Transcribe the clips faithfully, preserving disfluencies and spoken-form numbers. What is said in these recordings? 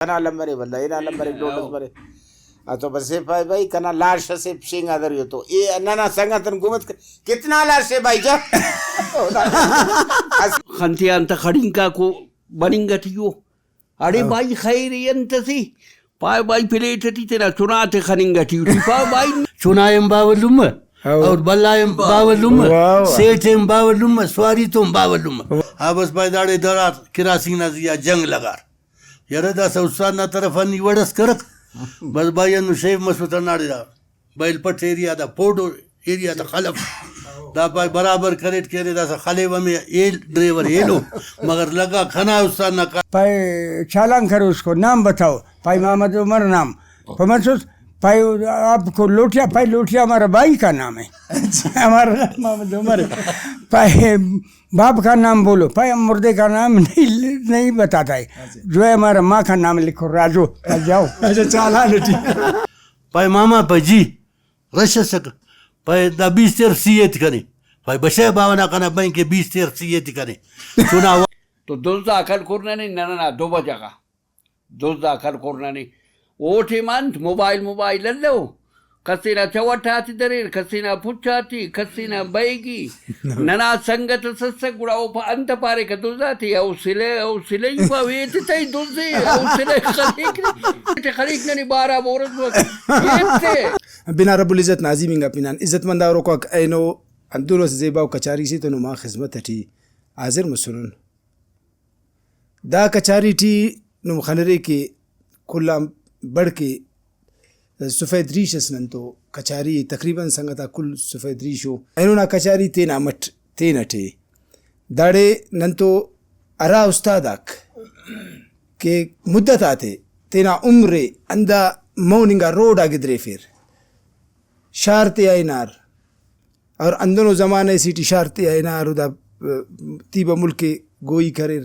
کنا لمبرے ولدا، اینا لمبرے ڈونڈس مرے۔ آ تو بس اے پائے بھائی، کنا لاش اسے پشینگا دریو تو۔ اے ننا سنگتن گمت کر، کتنا لاش ہے بھائی جان؟ خنتیان تہ خڑینکاکو بننگ ٹی او۔ اڑے ہاں۔ بھائی خیر ای انت اسے؟ پائے بھائی پلیٹ ٹی تینا چنا تے خننگ ٹی او ٹی۔ پائے بھائی چنا ہم باوہ لمہ ہاں۔ اور بلا ہم باوہ لمہ، واہ، واہ۔ سیٹ ہم باوہ لمہ، سواری تو ہم باوہ لمہ۔ ہاں، بس بھائی داڑے درار کراسنگ نا زیہا جنگ لگار۔ یرہ داسہ استاد نا طرف آ نی وڑ اس کرک۔ بس بھائی ہندن شیف مسر تہ ہنداڑے دا بیل پٹ ایریا دا پوڈو ایریا تا خلف۔ دا پائے برابر کریٹ کہ ارے داسہ خلیو ہمے ایل ڈرائیور ایلو، مگر لگا کنا استاد نا کا۔ پائے چالان کرو اس کو، نام بتاؤ۔ پائے محمد عمر نام۔ پائے منصور، پائے آپ کو لوٹیا، پائے لوٹیا ہمارا بھائی کا نام ہے۔ ہمارا نام محمد عمر ہے۔ پائے باپ کا نام بولو، پائے ہم مردے کا نام نہیں، نہیں بتاتا ہے۔ جو ہے ہمارا ماں کا نام لکھو، راجو، پائے جاؤ۔ اچھا، چالان ٹی۔ پائے ماما پائے جی۔ رش ئسکہ۔ پائے دا بیست ہزار سی اے تے کنے۔ پائے بشہ باوہ نا کنا بینک ءِ بیست ہزار سی اے تے کنے۔ چنا وا-، تو دزا کل کر ننے ننا دو بجہ غا۔ دزا کل کر ننے۔ او ٹائم انت موبائل موبائل الو۔ کسے نا چوٹ آتے دریر، کسے نا پچ آتے، کسے نا بیگی۔ ننا سنگت اس اسک، گڑا او پا-، انت پاریکہ دز آتے، او سلے، او سلے پاوے تے تئی دزے، او سلے خلیک نے۔ تے خلیک ننے بارہ بورس بس۔ ایتے۔ بنا رب العزت نا عظیم انگا پنان۔ عزت مند آ ہروکاک اینو ہندنو اسہ زیباؤ کچاری سے تو نما خذمت ٹی حاضر مسنن۔ دا کچاری ٹی نم خنرے کہ کل آن بڑھ کہ سفید ریش اس ننتو کچاری ءِ، تقریباً سنگت آک کل سفید ریش ءُ۔ اینو نا کچاری تینا مٹ تینٹ ءِ۔ داڑے ننتو ہرا استاد آک کہ مدت آتے تینا عمر ءِ ہندا مون انگا روڈ آ گدریفیر، شار تیا ہنار، اور ہندنو زمانہ سے ٹی شار تیا ہنار و دا، آ، تیبہ ملک ءِ گوئی کریر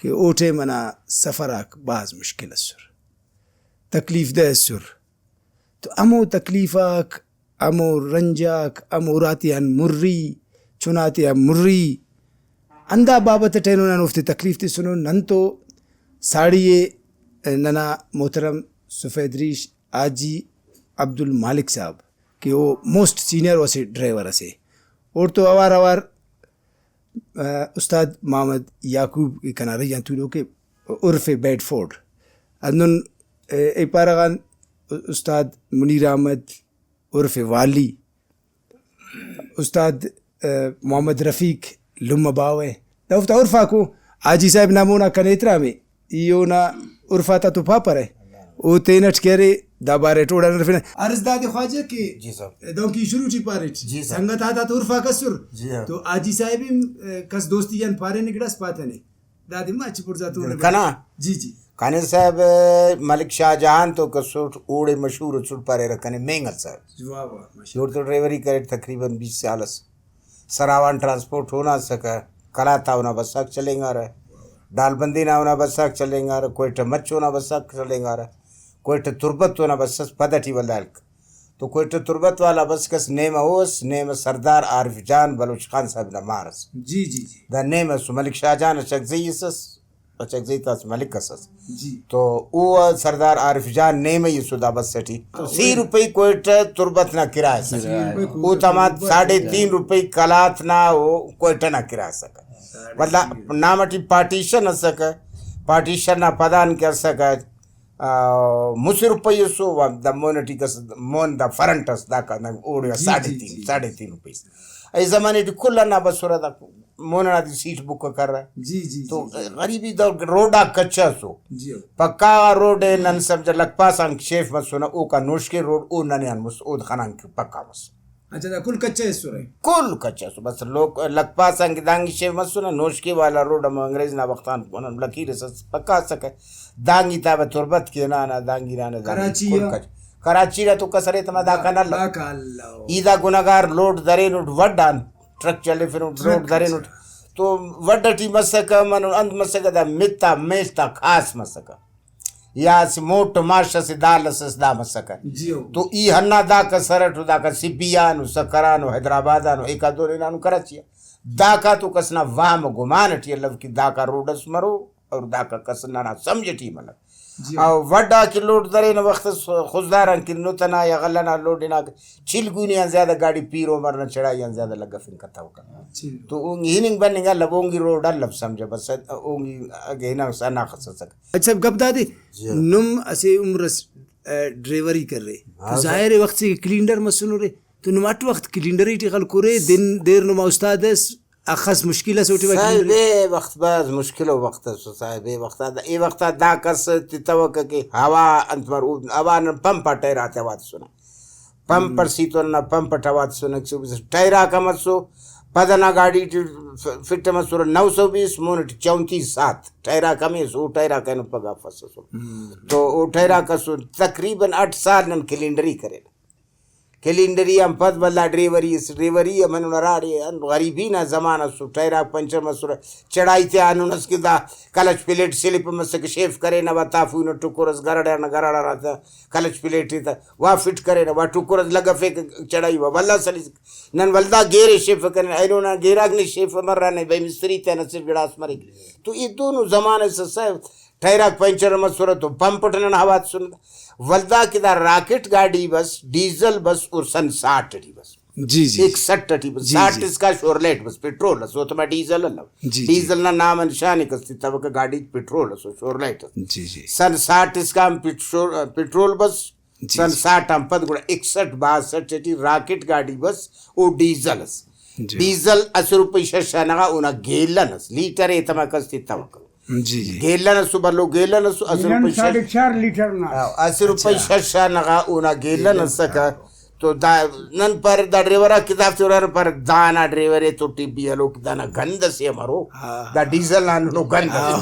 کہ او ٹائم انا سفر آک بھاز مشکل اسر، تکلیف دہ اسر۔ تو ہمو تکلیف آک، ہمو رنج آک، ہمو اراتیان مری، چناتیان مری، ہندا بابت اٹ اینو نن اوفتے تکلیف تسنن۔ نن تو ساڑی ءِ ننا محترم سفید ریش حاجی عبدالمالک صاحب کہ او موسٹ سینئر و اسہ ڈرائیور اسے۔ اوڑتو اوار اوار، آ، استاد محمد یعقوب کہ کنا رہی آن تولوک ءِ، عرف بیڈ فورڈ، ہندن، آ، ای پارہ غان استاد منیر احمد عرف والی، استاد، آ، محمد رفیق لمہ باوہ، دا اوفتا عرف آکو۔ حاجی صاحب نا مونا کنے احترام ءِ، ای اونا عرف آتا تو پاپرہ، او تینٹ کہ ارے دا بارے ٹوڑا نرفنہ۔ عرض دادے خواجہ کہ جی صاحب۔ دہنکہ ای شروع ٹی پاریٹ، جی صاحب۔ سنگت آتا تو عرف آک اسر، جی ہاں۔ تو حاجی صاحب ہم، آ، کس دوستی آن پارینے گڑاس پاتنے۔ دادے مچ بڑزا تورہ۔ کنا؟ جی، جی۔ کنے صاحب، ملک شاہ جہان تو کسٹ، اوڑے مشہور اسٹ پاریرہ کنے مینگل صاحب۔ واہ، واہ، ماشاءاللہ۔ اوڑتو ڈرائیوری کریٹ تقریباً بیس سال اس۔ سراوان ٹرانسپورٹ اونا اسکہ، قلات آ اونا بس آک چلینگارہ، ڈالبندی نا اونا بس آک چلینگارہ، کوئٹہ مچ اونا بس آک چلینگارہ، کوئٹہ تربت اونا بس اس پد ٹی ولدا ہلک۔ تو کوئٹہ تربت والا بس کس نیمہ او اس، نیمہ سردار عارف جان بلوچ خان صاحب نا مار اس۔ جی، جی، جی۔ دا نیمہ اس ملک شاہ جان اچکزئی اس اس، اچکزئی تا اسہ ملک اس اس۔ جی۔ تو او سردار عارف جان نیمہ ای اسو دا بس ٹی۔ تو سی روپئی کوئٹہ تربت نا کرایہ اسکہ۔ سی روپئی کوئٹہ او تما تربت۔ ساڑھے تین روپئی قلات نا او کوئٹہ نا کرایہ اسکہ۔ ساڑھے تین۔ ولدا نام ٹی پارٹیشن اسکہ، پارٹیشن نا پدان کہ اسکہ، آ، مسہ روپئی اسو، و دا مون ٹی کس مون دا فرنٹ اس، داکا نن اوڑے آ جی، ساڑھے جی، تین، جی۔ ساڑھے تین روپئی اس۔ اے زمانے ٹی کل ہندا بسرہ، دا مون ئنا تے سیٹ بک کرہ۔ جی، جی، تو جی، جی۔ غریبی دور روڈ آک کچہ اسو۔ جی۔ پکا غا روڈ ءِ نن سمجھہ لکھ پاس آن شیف مسنہ، اوکا نوشکے روڈ او ننے آن مست، اود خنانگ پکا مس۔ اچھا، دا کل کچہ اسرہ؟ کل کچہ اسو، بس لوک-، لکھ پاس آن کہ دانگی شیف مسنہ، نوشکے والا روڈ ہمو انگریز نا وخت آن لکیر اس اس پکا اسکہ۔ دانگی تا بہ تربت کہ ہنانہ، دانگی ہنانہ، دانگی کراچی کل آ؟ کچ-، کراچی نا تو کس ارے تما داکان الو۔ داکان الو۔ ای دا گناہگار لوڈ درینٹ وڈ آن، ٹرک چلیفنٹ، ٹرک لوڈ درینٹ۔ اچھا۔ تو وڈ ٹی مسکہ، منو انت مسکہ، دا مت آ میڷ تا کھاس مسکہ۔ یا اسہ موٹ ماش اسہ دال اس، اس دا مسکہ۔ جی ہو۔ تو ای ہندا داکا سرٹ و داکا سبی آن و سکھر آن و حیدرآباد آن و ایکا دور ہنانو کراچی آ۔ داکا تو کس نا وہم و گمان ٹی الو کہ داکا روڈ اس مرو اور داکا کس ننا سمجھ ٹی ملک۔ جی۔ او وڈ آ کہ لوڈ درینہ وخت اس خضدار آن کنو تنا یا غلہ نا لوڈ ہناکہ چل گونی آن زیادہ گاڑی پیر عمر نا چڑھائی آن زیادہ لگفنگ کتوکہ۔ چل۔ تو اونگی ہننگ بننگ الو، اونگی روڈ الو سمجھہ بس، اونگی اگہ ہنانگ سا ہناخس اسکہ۔ اچھا، گپ دادے، جی۔ نم اسہ عمر اس، ڈرائیوری کرے تو ہاں سر۔ ظاہر ہے وخت سے کلینڈر مسنرے، تو نم اٹ وخت کلینڈری ٹی خلکرے، دن دیر نما استاد اس، اخس مشکل اس اوٹی صاحب، کلینڈر۔ اے وخت بھاز مشکل ءُ وخت اس صاحب، اے وخت آ، اے وخت آ دا کس تتوکہ کہ ہوا انت مر، ہوا نن پمپ آ ٹائر آتے ہوا تسنہ۔ پمپ ہم۔ اٹ سیتون ننا پمپ اٹ ہوا تسنہ، ٹائر آک ہم اسو، پد ئنا گاڑی ٹی ف-، فٹ مسرہ نو سو بیس، مون ٹی چونتیس سات، ٹائر آک ہمے اسو، او ٹائر آک اینو پگہ افس اسو۔ ہم۔ تو او ٹائر آک اسو، تقریباً اٹ سال نن کلینڈری کرینہ۔ کلینڈری آن پد ولدا ڈریوری اس، ڈریوری آ منن ہراڑے انت غریبی نا زمانہ اسو، ٹائر آک پنچر مسرہ، چڑھائی تیا ہندن اس کہ دا کلچ پلیٹ سلپ مسکہ، شیف کرینہ، وا تافوئینہ ٹکر اس گرڑ ئنا، گرڑ ئنا تا کلچ پلیٹ ءِ تا وا فٹ کرینہ، وا ٹکر اس لگفیکہ چڑھائی وا ولدا سلیس، نن ولدا گیئر ءِ شیف کرینہ، اینو نا گیئر آک نے شیف مرہ نے بھئی مستری تینا اسٹ گڑاس مریک۔ تو ای دونو زمانہ اس اسہ ٹائر آک پنچر مسرہ تو پمپ اٹ نن ہوا تسنہ۔ ولدا کہ دا راکٹ گاڈی بس، ڈیزل بس اور سن ساٹھ ٹی بس۔ جی، جی۔ اکسٹھ ٹی بس، جی، ساٹھ جی۔ اسکا شورلائٹ بس، پٹرول اس، اوتما ڈیزل الو۔ جی، جی۔ ڈیزل نا نام و نشان ءِ کس تتوکہ، گاڈی پٹرول اس و شورلائٹ اس۔ جی، جی۔ سن ساٹھ اسکان پٹرول، پٹرول بس، جی، سن جی۔ ساٹھ آن پد گڑا اکسٹھ باسٹھ ٹی راکٹ گاڈی بس، او ڈیزل اس۔ جی۔ ڈیزل اسہ روپئی شش آنغا اونا گیلن اس، لیٹر ءِ تما کس تتوکہ۔ جی، جی۔ گیلن اسو، بھلو گیلن اسو، اسہ گیلن روپئی شش۔ ساڑھے چار لیٹر نا۔ ہاں، اسہ روپئی اچھا۔ شش آنغا اونا گیلن گیلن۔ اسکہ۔ تو دا نن پارے دا ڈرائیور آک کہ دافتے ہُرارہ پارے دانا ڈرائیور ءِ تو ٹی بی ہلوک دانا گند اسے امرو۔ ہاں۔ دا ڈیزل آن ہنو گند اسے۔ ہاں۔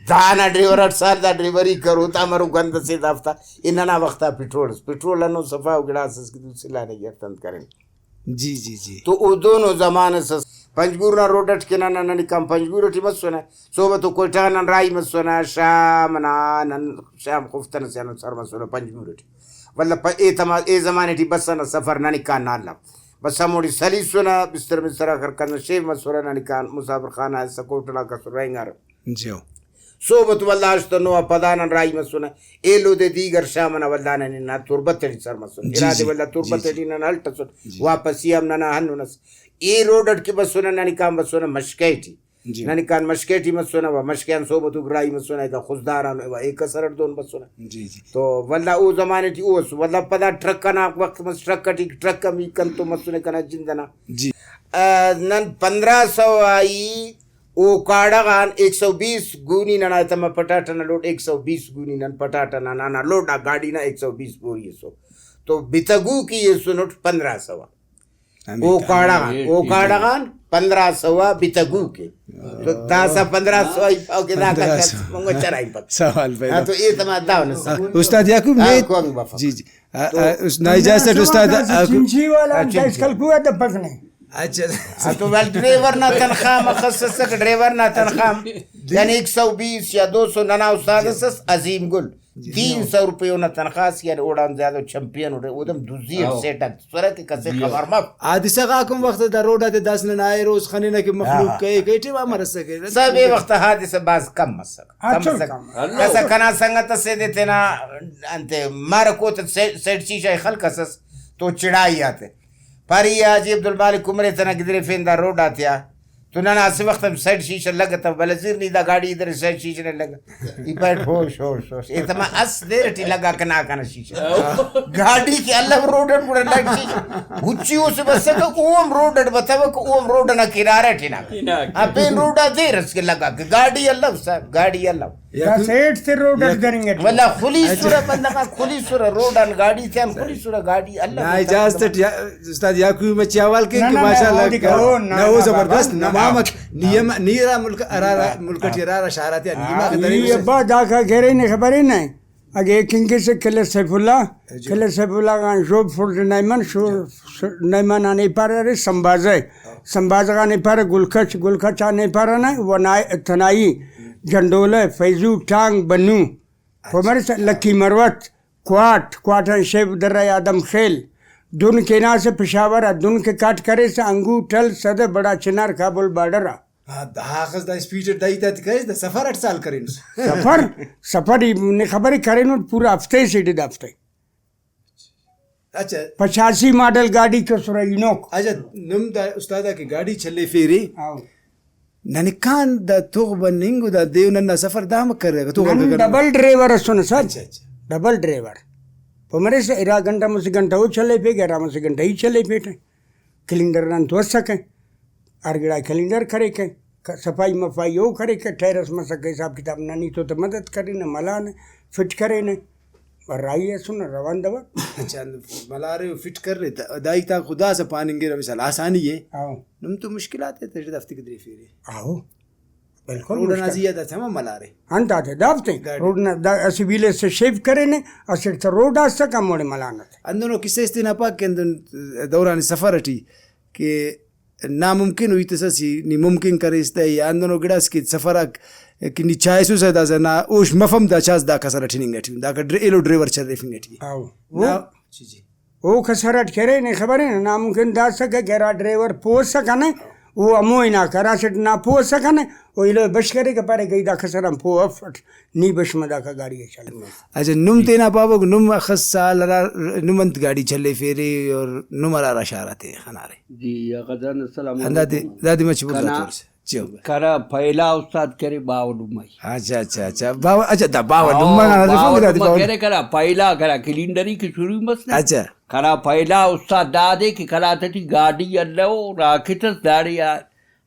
دانا ڈرائیور اٹ سال دا ڈرائیوری کرو تا امرو گند اسے دافتا۔ ای ننا وخت آ پٹرول اس، پٹرول ہنو صفا او گڑاس اس کہ تو سلانے گی ہرتنت کرین۔ جی، جی، جی۔ تو او دونو زمانہ اس، پنجگور نا روڈ اٹ کہ نن ننکان پنجگور ٹی مسنہ، صحب تو کوئٹہ نن راہی مسنہ، شام نا نن شام خفتنہ سے نن سر مسنہ پنجگور ٹی۔ ولدا پ-، اے تما-، اے زمانے ٹی بس ئنا سفر ننکان نا الو۔ بس ہموڑے سلیسنہ، بستر مستر آخر کنا شیف مسرہ، ننکان مسافر خانہ آ ایسک ہوٹل آک اسر رہینگارہ۔ جیو۔ صحب تو ولدا ہشت نو آ پدا نن راہی مسنہ۔ ایلو دے دیگر شام ئنا ولدا نن ہنا تربت ٹی سر مسنہ۔ جی، ہرادے جی۔ ولدا تربت جی، جی۔ ٹی نن ہلٹ ئسٹ۔ جی۔ واپسی ہم ننا ہندن ئس۔ اے روڈ اٹ کہ بسنہ ننکان بسنہ مشکہ ٹی۔ جی۔ ننکان مشکہ ٹی مسنہ و مشکہ آن صحب تو راہی مسنہ، ایکا خضدار آن و ایکا سرڑ دون بسنہ۔ جی، جی۔ تو ولدا او زمانے ٹی او ئس، ولدا پدا ٹرک ئنا وخت مس، ٹرک ٹی، ٹرک ہم ای کنتون مسنے کنا جند ئنا۔ جی۔ آ، نن پندرہ سو آ ای او کاڑہ غان ایک سو بیس گونی ننا تما پٹاٹہ نا لوڈ، ایک سو بیس گونی نن پٹاٹہ نا، ننا لوڈ آ گاڑی نا ایک سو بیس بوری ئسو۔ تو بتگو کہ ای ئسنٹ پندرہ سو آ۔ ہمے او تا۔ کاڑہ غان، او کاڑہ غان پندرہ سو آ بتگو کہ۔ تو داسہ پندرہ سو آ ای پاو کہ دا پندرہ سو۔ منگو چرائیپک۔ سوال پیدا۔ ہاں، تو اے تما داو نہ سا۔ استاد یعقوب، ہاں، نے، کوانگ بفک۔ جی، جی۔ آ، آ، اس-، نا اجازت اٹ استاد، آ، چنچی والا ہاں، ہم چنچی۔ دائسکل کو ہے تو پکنے۔ اچھا۔ ہاں، تو ول ڈرائیور نا تنخواہ مخصص، ڈرائیور نا تنخواہ ہم، یعنی ایک سو بیس یا دو سو ننا استاد اس، اس عظیم گل۔ جی۔ تین سو روپے اونا تنخواہ اس، یعنی اوڑان زیادہ چمپئن اٹ، اودم دزی اٹ ہاں۔ سیٹ آک تسرہ کہ کسے جی۔ خبر مف۔ حادثہ غاک ہم وخت دا روڈ آتے داسہ ننا آئے روز خننہ کہ مخلوق ہاں۔ کہے، کہے ٹی وا مرسہ کہ۔ صاحب، اے وخت حادثہ بھاز کم مسک۔ کم اچھا، مسک۔ کم۔ کسا کنا سنگت اسے دے تینا انتے مارکو تے سیٹ، سیٹ شیشہ ئے خلکسس تو چڑائی آتے۔ پارے، ای حاجی عبدالمالک عمرے تینا گدریفین دا روڈ آتیا۔ تو ننا اسہ وخت ہم سیٹ شیشہ لگتو، بلے زیر نی دا گاڑی ادرے سیٹ شیشہ نے لگہ۔ ای پائٹ ہوش، ہوش، ہوش۔ اے تما اس دیر ٹی لگا کنا کنا شیشہ۔ گاڑی کہ الو روڈ اٹ گڑا لگ شیشہ۔ گچی او سے بسکہ، او ہم روڈ اٹ بتوکہ، او ہم روڈ انا کنارہ ٹی ہناکہ۔ ہناکہ۔ آ پین روڈ آ دیر اس کہ لگا کہ گاڑی الو صاحب، گاڑی الو۔ دا سیٹ سے روڈ اٹ درینگٹ۔ ولا خلیسرہ بندغ آک خلیسرہ، روڈ آن گاڑی تیان خلیسرہ، گاڑی الو۔ نا اجازت اٹ یا-، استاد یعقوب مچے حوال کین نہ، کہ نہ، ماشاءاللہ۔ نہ، نہ، نہ، نہ، او نہ، زبردست، نہ، نہ، نمامک۔ نی ہم، نی ارا ملک، ارا، ارا ملک ٹی ارا، ارا شار آتے آ، نی ہاں۔ ماخ ای درینگ۔ ابا داکا گرین خبرے نہ۔ اگہ کنگسہ قلعہ سیف اللہ، جی۔ قلعہ سیف اللہ غان ژوب فوڈ نیمن، ژوب جی۔ نیمن آن ایپار ارے سمبازہ، سمبازہ غان ایپار گل کچ، گل کچ آن ایپار نا ونائی، تنائی، جنڈولہ، فیضو، ٹانگ، بنو، اچھا۔ پمرس لکی مروت، کواٹ، کواٹ آن شیف درہ آدم خیل، دن کہ ہناسہ پشاور آ، دن کہ کاٹ کریسہ انگو، ٹل، صدر، بڑا چنار، کابل بارڈر آ۔ ہاں، داخس دا اسپیڈ اٹ دا ہیت آتے کریس، دا سفر اٹ سال کرینس۔ سفر، سفر ای نے خبر ءِ کرینٹ پورا ہفتے سے ڈے دا ہفتے۔ اچھا۔ پچاسی ماڈل گاڈی کسرہ اینوک۔ اچھا، نم دا استاد آ کہ گاڈی چلیفیرے، ہاں۔ ننے کان دا توغ بننگ و دا دیو ننا سفر دا مہ کرے، توغ نن بننگ۔ ڈبل ڈرائیور اسنے سر۔ اچھا، اچھا۔ ڈبل ڈرائیور۔ پہ مریسہ ارا گھنٹہ مسہ گھنٹہ او چلیفیکہ، ارا مسہ گھنٹہ ای چلیفیٹہ۔ کلینڈر نن تو اسکہ، ہر گڑا کلینڈر کریکہ، ک-، صفائی مفائی او کریکہ، ٹائر اس مسکہ، حساب کتاب نن ای تو تہ مدد کرینہ، ملانہ، فٹ کرینہ، راہی اسنہ روان دوان۔ اچھا، ملارے و فٹ کرے تہ دا ہیت آک خو داسہ پاننگرہ مثال آسانی ءِ۔ ہاں۔ نم تو مشکلات ءِ تہ دافتے گدریفیرے۔ ہاں۔ بالکل روڈ ئنا مشکل۔ زیادہ تما ملارے۔ انت آتے دافتے گاڑی۔ روڈ نا دا اسہ ویلیج سے شیف کرینے، اسٹ تہ روڈ آ اسکہ ہموڑے ملانہ تے۔ ہندنو کسہ اس تینا پاک کہ ہندن دوران سفر ٹی کہ ناممکن ءُ ہیت اس اسے نی ممکن کریس تہ، یا ہندنو گڑاس کہ سفر آک کہ نی چائسوسہ داسہ نا ہوش مفم دا چاس دا کسر اٹ ہننگ ٹی، داکا ڈر-، ایلو ڈرائیور چلیفنگ ٹی۔ ہاؤ۔ نا، جی، جی۔ او کسر اٹ کہ ارے نے خبر ءِ نا، ناممکن داسکہ کہ ہرا ڈرائیور پوہ اسکہ کنے، او ہمو ہناکہ، ہراسٹ نا پوہ اسکہ کنے، او ایلو بش کریکہ پاریکہ ای دا کسر آن پوہ افٹ، نی بش مہ داکا گاڑی ءِ چلے۔ اچھا، نم تینا پاوہ نم اخس سال ہرا، نم انت گاڑی چلیفیرے اور نم ہرا ہرا شار آتے خنارے؟ جی، غزان السلام ہندا دے، علیکم۔ دادے مچ بڑزا کنا تورسہ۔ جیو۔ کنا پہلا استاد کرے باوہ لمہ ای۔ اچھا، اچھا، اچھا۔ باوہ، اچھا، دا باوہ لمہ نا باوہ رفنگ دادے لمہ باوہ۔ کرے کنا پہلا کنا کلینڈری کہ شروع مس نا۔ اچھا۔ کنا پہلا استاد دادے کہ کنا تیٹی گاڈی الو، راکٹ اس داڑے آ-،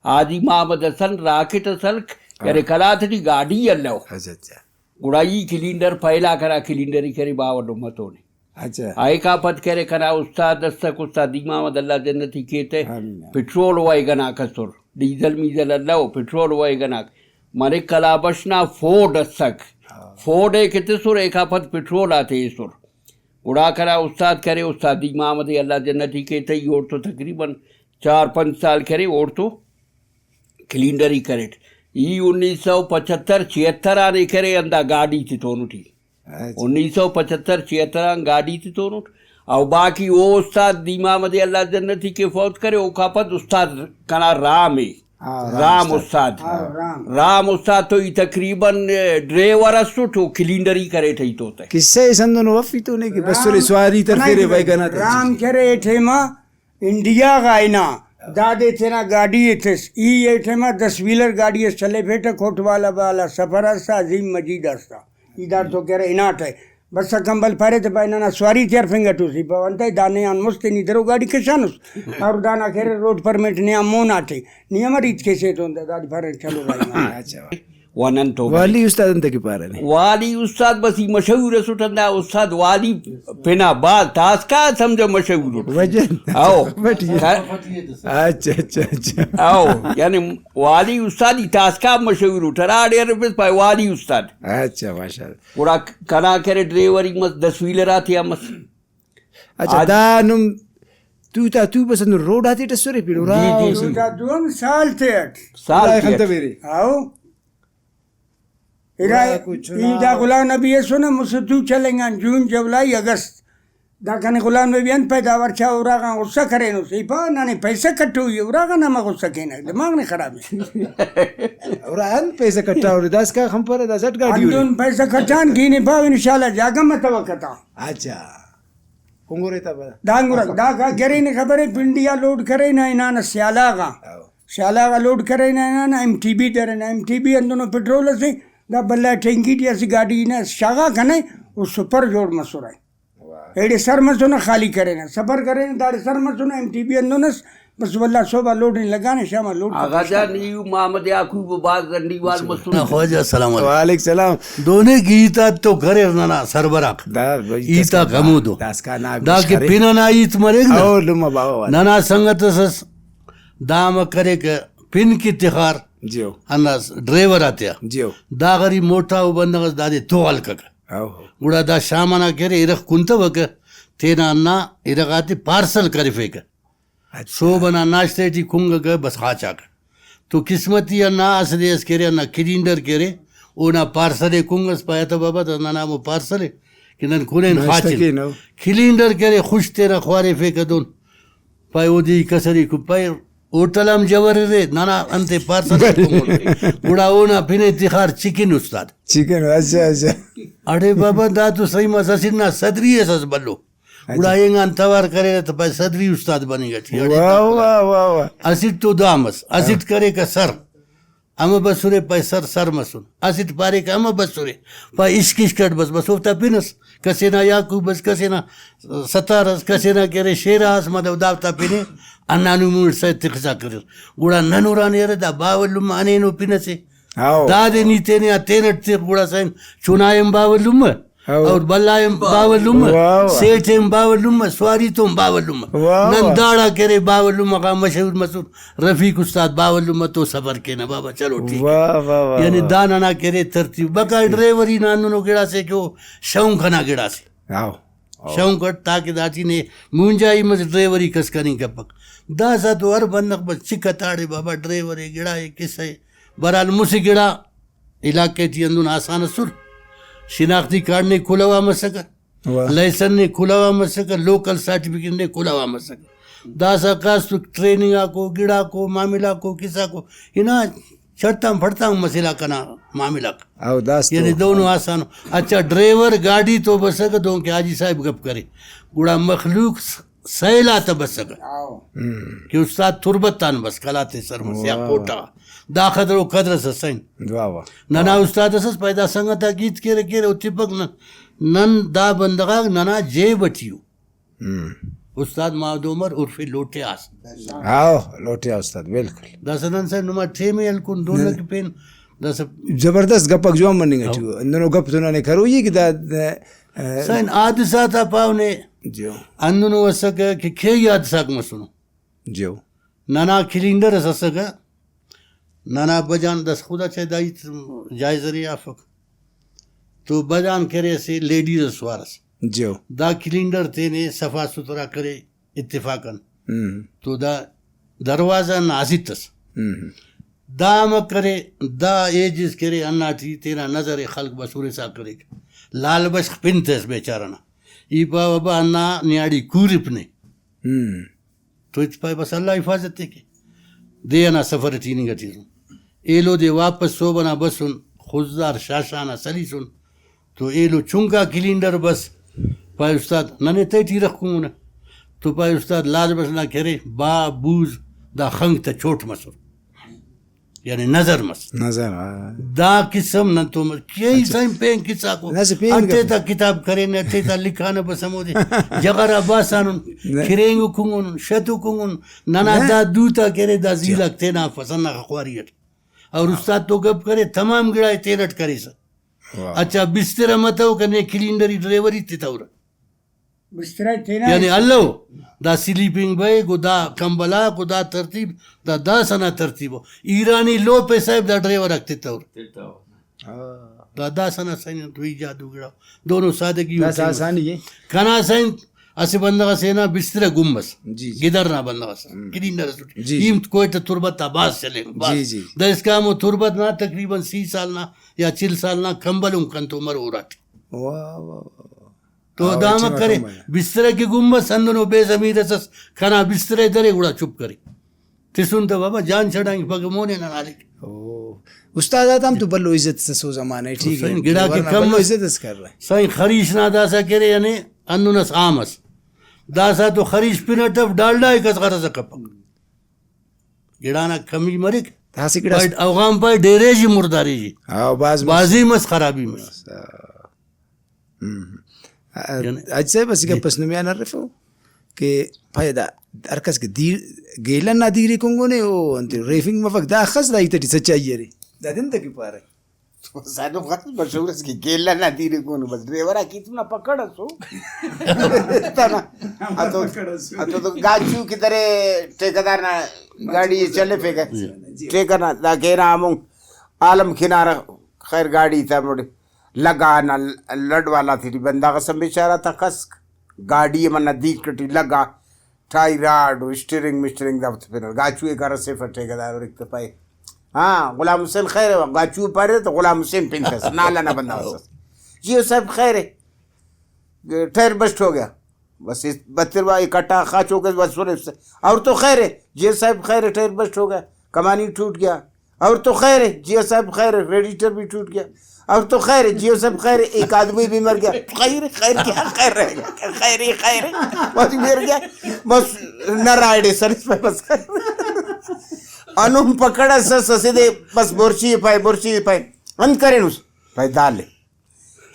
حاجی محمد حسن راکٹ اس ہلک، ہاں۔ یعنی کنا تیٹی گاڈی الو۔ اچھا، اچھا۔ گڑا ای کلینڈر پہلا کنا کلینڈری کرے باوہ لمہ تونے۔ اچھا۔ ایکا پد کرے کنا استاد اسک، استاد دی محمد اللہ جنتی کیتہ، آمین۔ پٹرول ویگن آک اسر، ڈیزل میزل الو، پٹرول ویگن آک۔ ملک کلابش نا فورڈ اسک، ہاں۔ فورڈ ءِ کہ تسر ایکا پد پٹرول آتے ایسر۔ گڑا کنا استاد کرے، استاد دی محمد اللہ جنتی کیتہ، ای اوڑتو تقریباً چار پنچ سال کرے اوڑتو کلینڈری کریٹ۔ ای انیس سو پچھتر چھہتر آ نے کرے ہندا گاڈی تتون ٹی۔ اچھا۔ انیس سو پچھتر چھہتر آن گاڈی تتون اٹ۔ او باقی او استاد دی محمد اللہ جنتی کے فوت کرے، اوکا پد استاد کنا رام ءِ۔ ہاں، رام رام استاد۔ استاد۔ ہاں، رام۔ رام استاد تو ای تقریباً ڈرائیور اسٹ و کلینڈری کریٹ ای تو تہ۔ قصہ اس ہندنو اف ای تو نے کہ بسرے رام سواری ترفیرے کنا ویگن آتے۔ رام کرے ٹائما انڈیا غا ہنا، دادے تینا گاڈی ءِ تس۔ ای اے ٹائما دس ویلر گاڈی اس چلیفیٹہ، کوٹوالا والا سفر اس تہ، عظیم مجید اس تہ۔ ای داڑتو کہ ارے ہناٹہ۔ بس کمبل پارے تہ پائے ننا سواری تے ہرفنگ اٹوس۔ ای پاوہ انتئے دا نے آن مست نی درو گاڈی کشانس۔ اور دانا کہ ارے روڈ پرمٹ نے آن مون آٹے۔ نی امر ہیت کیسے ایتون تہ دادے پارے چلو بھائی نا۔ اچھا۔ و نن تو والی استاد انت کہ پارہ نے؟ والی استاد بس ای مشہور اسٹ ہندا استاد والی پنا بھاز تاسکا سمجھہ مشہور اٹ۔ وجہ او۔ بٹ یہ۔ کا-، اچھا، اچھا، اچھا۔ او، یعنی والی استاد ای تاسکا مشہور اٹ، ہراڑے ارفس پائے والی استاد۔ اچھا، ماشاءاللہ۔ گڑا کنا کرے ڈرائیوری مس، دس ویلر آتیا مس۔ اچھا، آج دا نم تو تا تو بس ہندن روڈ آتیٹ اسرے پیڑو جی، جی، راہو۔ جی۔ تو تا تو ہم سال تیٹ۔ سال خدا تیٹ۔ خنتہ بیرے۔ آؤ۔ ارا ای دا غلام نبی ئسنہ، مسہ تو چلینگان، جون، جولائی، اگست۔ دا کنے غلام نبی انت پیداوار چا اراغان غصہ کرینس۔ ای پا ننے پیسہ کٹوئی، اراغان ہمہ غصہ کینہ، دماغ نے خراب ءِ۔ ارا انت پیسہ کٹاورے، داسکا خنپرہ دا زٹ گاڈی اُرے۔ ہندن پیسہ کٹان کہ نے پاو انشاءاللہ جاگہ متوکہ تا۔ اچھا۔ کنگرے تا پدا۔ دانگرہ، داکا گرینہ خبرے پنڈی آ لوڈ کرینہ ہنانہ سیالہ غا۔ او۔ سیالہ غا لوڈ کرینہ ہنانہ ایم ٹی بی درینہ، ایم ٹی بی ہندنو پٹرول اسے، دا بھلا ٹینکی ٹی اسہ گاڈی نا شاغا کنے، او سپر جوڑ مسرہ۔ واہ۔ ایڑے سر مسنہ خالی کرینہ، سفر کرینہ، داڑے سر مسنہ، ایم ٹی بی ہندن اس، بس ولدا صبح لوڈ نے لگانے، شام آ لوڈ آغا ختم جان، کرنے۔ ای محمد یعقوب بھاز زنڈی وال مسنے۔ نا خواجہ سلام علیکم۔ وعلیکم سلام۔ دہنے کہ ہیت آک تو کریر ننا سربراک۔ دا بھئی ہیت آک داسکان ہمودو۔ داسکان آک دا کہ بشخرے۔ پن ئنا ہیت مریک نا۔ او لمہ باوہ والا۔ ننا سنگت اس اس دا امر کرے کہ پن کہ تخار جیو۔ ہندا ڈرائیور آتیا۔ جیو۔ دا غریب موٹا او بندغ اس دادے تو ہلککہ۔ او۔ گڑا دا شام ئنا کہ ارے ارغ کنتوکہ تینا ہندا ارغ آتے پارسل کرفیکہ۔ اچھا۔ صوب ئنا ناشتہ ٹی کنگکہ بس خاچاکہ۔ تو قسمتی ہندا اسہ دے اس کہ ارے ہندا کلینڈر کہ ارے اونا پارسل ئے کنگس پائے تہ بابا دا ننا ہمو پارسل ئے کہ نن کنین ناشتہ خاچن۔ کینو۔ کلینڈر کہ ارے خوش تینا خواریفیکہ دہن۔ پائے اودے ای کسر ای کو-، پائے ہوٹل آن جوار ارے، ننا انتے پارسل کن۔ گڑا اونا پن ءِ تخار چکن استاد۔ چکن، اچھا، اچھا۔ اڑے بابا، دا تو صحیح مس، اسٹ نا صدری اس ئس بھلو۔ اچھا۔ گڑا اینگان توار کریرہ تہ پائے صدری استاد بننگ ٹی۔ اڑے واہ، دا واہ، واہ، واہ۔ اسٹ تو دا مس، اسٹ کریکہ سر۔ امہ بسرے پائے سر سر مسن، اسٹ پاریکہ امہ بسرے، پائے عشق عشق اٹ بس، بس اوفتا پن ئس، کسے نا یعقوب ئس، کسے نا ستار ئس، کسے نا کہ ارے شیرا ئس، مطلب دافتا پن ءِ ہندانو مون اٹ سید تخسا کریر۔ گڑا نن ہُرا نے ارے دا باوہ لمہ ہنینو پن ئسے۔ ہاؤ۔ دادے نی تینے آ تینٹ تخ، گڑا سائن چنائے ہم باوہ لمہ ہاؤ۔ اور بلائے ہم باوہ لمہ، واہ، واہ۔ سیٹھ ہم باوہ لمہ، سواری تو ہم باوہ لمہ۔ واہ، نن واہ۔ داڑا کہ ارے باوہ لمہ غا مشہور مسر۔ رفیق استاد باوہ لمہ تو سفر کینہ بابا، چلو ٹھیک ءِ۔ واہ، واہ، واہ، یعنی واہ۔ دا ننا کہ ارے ترتیب، بقایا ڈرائیوری نا ہندنو گڑاسے کہ او شونق ئنا گڑاسے۔ ہاؤ، ہاؤ۔ شونق اٹ تاکہ داٹی نے مونجائی مس، ڈرائیوری کس کننگ کپک۔ داسہ تو ہر بندغ بس چک ءِ تاڑے بابا، ڈرائیور ءِ گڑا ءِ کسہ ءِ۔ بہرحال مسہ گڑا علاقہ ٹی ہندن آسان ئسر، شناختی کارڈ نے کھلوا مسکہ۔ واہ۔ لائسنس نے کھلوا مسکہ، لوکل سرٹیفکیٹ نے کھلوا مسکہ۔ داسہ کاس تو ٹریننگ آکو، گڑاکو، معاملہ کو، کساکو، ہنا چڑتان پڑتان مسئلہ کنا معاملہ۔ او داسہ تو یعنی دونو آسان۔ اچھا، ڈرائیور گاڈی تو بسکہ دونکہ حاجی صاحب گپ کرے، گڑا مخلوق س-، سیل آتہ بسکہ ہم۔ کہ استاد تربت آن بس قلات سر مس یا واہ۔ کوٹہ۔ دا قدر و قدر اس سین۔ واہ واہ۔ ننا استاد اس اس پیدا سنگت آک ہیت کیرہ کیرہ او تپک نن، نن دا بندغ آک ننا جیب ٹی او۔ ہم۔ استاد محمد عمر عرف لوٹیا اس۔ ہاؤ، لوٹیا استاد، بالکل۔ داسہ نن سر نما ٹیم ءِ ہلکن دونہ نن کہ پین داسہ زبردست گپک جوان مننگ ٹی ہاؤ۔ او۔ ہندنو گپ تو ننے کروئی ءِ کہ دا، ا، سائن حادثہ تا پاو نے جیو۔ ہندنو اسکہ کہ کیہی حادثہ آک مسنو۔ جیو۔ ننا کلینڈر اس اسکہ، ننا بجان دس خدا چاہے دا ہیت جائز ارے آفک۔ تو بجان کرے اسہ لیڈیز اس سوار اس۔ جیو۔ دا کلینڈر تینے صفا ستھرا کرے اتفاقاً۔ ہم۔ تو دا دروازہ نا اسٹ اس۔ ہم۔ دا امر کرے، دا ایجز کرے، ہندا ٹی تینا نظر ءِ خلق بس ہرسا کریک۔ لال بشخ پن تس بیچارہ نا۔ ای پاوہ با ہندا نیاڑی کورپ نے۔ ہم۔ تو ہچ پائے بس اللہ حفاظت ءِ کے۔ دے ئنا سفر ٹی ہننگ ٹی۔ ایلو دے واپس صوب ئنا بسن، خضدار شاشان آ سلیسن۔ تو ایلو چنکا کلینڈر بس، پائے استاد ننے تہٹی رکھ کنگنہ۔ تو پائے استاد لال بشخ نا کہ ارے با بوز دا خنک تا چوٹ مسر۔ یعنی نظر مس۔ نظر، ہاں۔ دا قسم نن تو مس-، کیہی اچھا۔ سائیں پین قصہ کو۔ نہ، اسہ پین اٹے گپ۔ تا کتاب کرینے، اٹے تا لکھانہ بس ہمودے۔ جغر آ باسانن، نہ۔ کھرینگ و کنگن، شت و کنگن۔ ننا نہ۔ دا دو تا کرے، دا زیرک تینا پسند نا خواری اٹ۔ اور استاد تو گپ کرے، تمام گڑا ءِ تینٹ کریسہ۔ واہ۔ اچھا، بسترہ متو کنے کلینڈری ڈرائیوری تتورہ۔ بسترہ تینا یعنی ہلو، دا سلیپنگ بیگ و دا کمبل آک و دا ترتیب، دا داسہ نا ترتیب ءِ۔ ایرانی لوپ ءِ صاحب دا ڈرائیور آک تتور۔ ہاں۔ دا داسہ نا سائن تو ای جادو گڑا۔ دونو سادگی و داسہ ٹیم اس۔ آسانی ءِ۔ کنا سائن اسہ بندغ ئسے نا بسترہ گم مس۔ جی، جی۔ گدر نا بندغ ئس۔ ہم۔ کلینڈر ئس۔ جی، جی۔ ایم کوئٹہ تربت آ بھاز چلینگ، بھاز۔ جی، جی۔ دا اسکان و تربت نا تقریباً سی سال نا یا چل سال نا کمبل ہم کنتو مرو اراٹی۔ واہ، واہ، واہ۔ تو او، دا اچھا، امر کرے، مکمل۔ بسترہ کہ گم مس، ہندنو بے ضمیر اس ئس، کنا بسترہ درے گڑا چپ کرے۔ تسن تہ بابا جان چھڑائنگ پگہ مونے ننا لکھ۔ او، استاد آتا ہم تو بھلو عزت اس ئس او زمانہ ٹی، ٹھیک ہے۔ سائیں، گڑا کہ ورنہ کم بھلو مس۔ عزت اس کرہ۔ سائیں، خریش نا داسا کرے یعنی ہندن اس عام اس۔ داسا تو خریش پن اٹ اف، ڈالڈا ءِ کس غرض کپک۔ گڑا نا کمی مریک۔ داسہ گڑاس پائے اوغان پائے ڈیرے جی مرداری جی۔ ہاں، بھاز مس۔ بازی مس، خرابی مس۔ ہم۔ یعنی حاجی صاحب، اسہ گپ اس نمے آن ہرفو کہ پائے دا ہر کس کہ دیر، گیلن نا دیر ءِ کنگنے او انت ریفنگ مفک، دا اخس دا ہیت ٹی سچائی ارے۔ دا دن تہ کہ پارہ۔ تو سانو غلط مشہور اس کہ گیلن نا دیر ءِ کنو، بس ڈرائیور آک ہیت نا پکڑ اسو۔ تانا۔ اتو، اتو تو گاچو کہ درے ٹھیکیدار نا گاڑی چلیفیکہ۔ ٹھیکہ نا دا گینا ہمون عالم کنارہ، خیر گاڑی تا مڑ لگا نا لڈ والا تیٹی بندغ اس ہم بیچارہ تا کسک، گاڑی ہم ہندا دیک ٹی لگا، ٹائی راڈ و اسٹیئرنگ مسٹیئرنگ دا وخت پنر۔ گاچو ءِ کر اسیفہ ٹھیکیدار ہُرک تہ پائے، ہاں، غلام حسین خیر ءِ، گاچو پارے تہ غلام حسین پن تس، نالہ نا بندغ اس۔ جی او صاحب خیر ہے، ٹائر بسٹ ہو گیا۔ بس اس بتر وا اکٹھا خاچو کے بس سنے۔ اور تو خیر ہے، جی صاحب خیر ہے، ٹائر بسٹ ہو گیا، کمانی ٹوٹ گیا۔ اور تو خیر ہے، جی صاحب خیر ہے، ریڈیٹر بھی ٹوٹ گیا۔ اور تو خیر ہے، جی صاحب خیر ہے، ایک آدمی بھی مر گیا۔ خیر ہے، خیر کیا خیر رہے گا؟ خیر ہی خیر ہے۔ بس مر گیا۔ بس نہ رائڈے سر اس پہ بس۔ انم پکڑ اس، اس، اسے دے بس بورچی پائے، بورچی پائے۔ انت کرینس؟ پائے دال ہے۔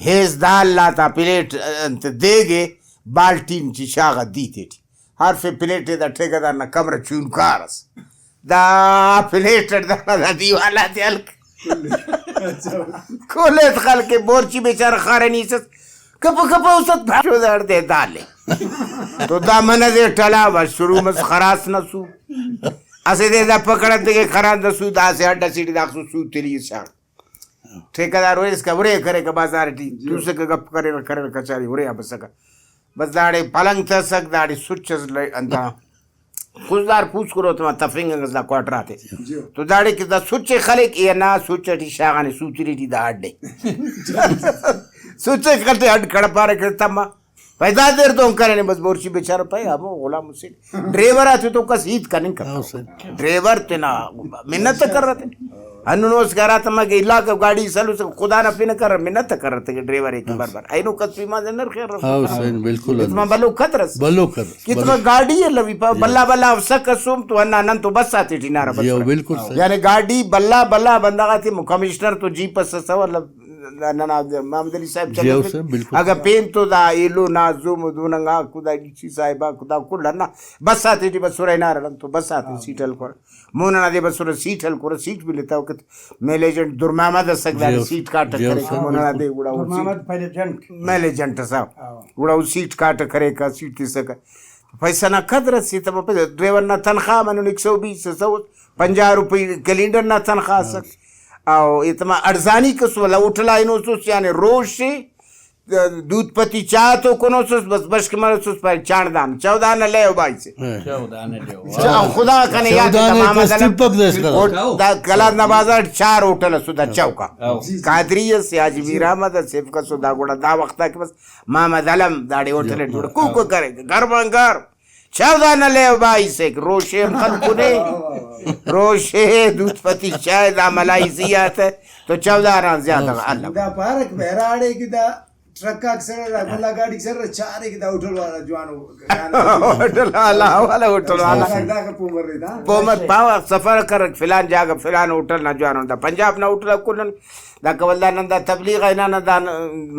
ہیس دال آتا پلیٹ انت دیگے بالٹی ٹی شاغا دے تیٹی۔ ہرفے پلیٹ ئے دا ٹھیکیدار نا کمرہ چونکار ئس۔ دا پلیٹ ئٹ دانا دا دیوال آتے ہلک۔ کل ایت خلک بورچی بیچارہ خارنی ئس۔ کپہ کپہ استاد بھاٹو داڑ دے دالے۔ تو دا منہ دے ٹلا بس شروع مس خراس نا سو۔ اسہ دے دا پکڑ انت کہ خران دا سو دا اسہ ہڈ اسیٹی دا سو سو تلی شاغ۔ ٹھیکیدار ہرے اسکا ہرے کریکہ بازار ٹی، جی۔ توسکہ گپ کریرہ کریرہ کچاری ہرے آ بسکہ۔ بس داڑے پلنگ تہ اسک، داڑے سوچ اس لے-، انت خضدار پوسکن اوتما تفنگ انگ اس دا کوارٹر آتے۔ جی۔ تو داڑے کہ دا سوچ ئے خلیک، ای ہندا سوچ ٹی شاغانے سوتری ٹی دا ہڈ ئے۔ سوچ ئے خلتے ہڈ کڑپارہ کہ تما۔ پائے دا دیر دہن کرینے بس بورچی بیچارہ پائے ہمو غلام حسین۔ ڈرائیور آتے تو کس ہیت کننگ ہاں کتو۔ حسین۔ ڈرائیور تینا منت کرتے۔ ہندن اسکا ہراتم کہ علاقہ گاڑی سلوس خدا نا پن کر منت کرتے کہ ڈرائیور ایک ہاں بر بر۔ اینو کس پیما دے نرخ ہاں حسین، بالکل اتما حسین۔ بلو قدر اس۔ بلو قدر۔ کہ اتما جی۔ گاڑی ہے لوی پا جی۔ بلا بلا افسک اسوم تو ہندا نن تو بس آتے ٹی نارا جی، بس۔ بالکل صحیح۔ یعنی گاڑی بلا بلا بندغ آتے کمشنر تو جیپ اس سوا ننا محمد علی صاحب جی، چلیفک۔ ہو سر، بالکل۔ اگہ پین تو دا ایلو نا زوم و دوننگا خدا ڈی سی صاحب آ خدا کل ہندا بس آتے ٹی بسرہ ہنارہ نن تو بس آتے سیٹ ہلکرہ۔ مون ئنا دے بسرہ سیٹ ہلکرہ، سیٹ ملتو کہ میل ایجنٹ در محمد اسک جی، داڑے ہو سر۔ سیٹ کاٹہ جی، ہو کریکہ سر، مون ئنا بالکل۔ دے گڑا او در محمد سیٹ پہلے جنٹ۔ میل ایجنٹ اسا۔ ہاں۔ گڑا او سیٹ کاٹہ کریکہ، سیٹ تسکہ۔ پیسہ نا قدر اسے تما پتہ، ڈرائیور نا تنخواہ منن ایک سو بیس، سو پنجاہ روپئی کلینڈر نا تنخواہ اسک۔ او ایتما اڑزانی کس ولا ہوٹل آ ہنوسس، یعنی روش دودھ پتی چاہ تو کنوسس، بس بشک مروسس پائے چاندان، چودہ نہ لے و بھائی سے۔ ہاں۔ چودہ نہ لے و۔ چا-، خدا کنے یاد چودہ تا نے محمد کس علم۔ تپک دے اس کا۔ او دا کلات نا بازار چار ہوٹل اسو دا چوکا۔ ہاں۔ قادری اس، حاجی میر احمد اس، ایفک اسو دا گڑا دا وخت آ کہ بس محمد علم داڑے ہوٹل اٹ جوڑ کوکو کرے، گرماں گرم۔ چودہ نہ لے و بھائی سے روشے ہم خلکنے۔ روشے دودھ پتی چائے دا ملائی زیات ہے تو چودہ نا زیادہ اللہ۔ دا پارک بہراڑے کہ دا ٹرک آک سر، بھلا گاڑی سر، چارے کہ دا ہوٹل والا جوانو۔ ہوٹل والا، والا ہوٹل والا۔ دا، دا پومر رہی دا۔ پومر پاور سفر کر فلان جاگہ فلان ہوٹل نا جوانو دا پنجاب نا ہوٹل کلن۔ داکا ولدا نن دا تبلیغ آ ہنانہ، دا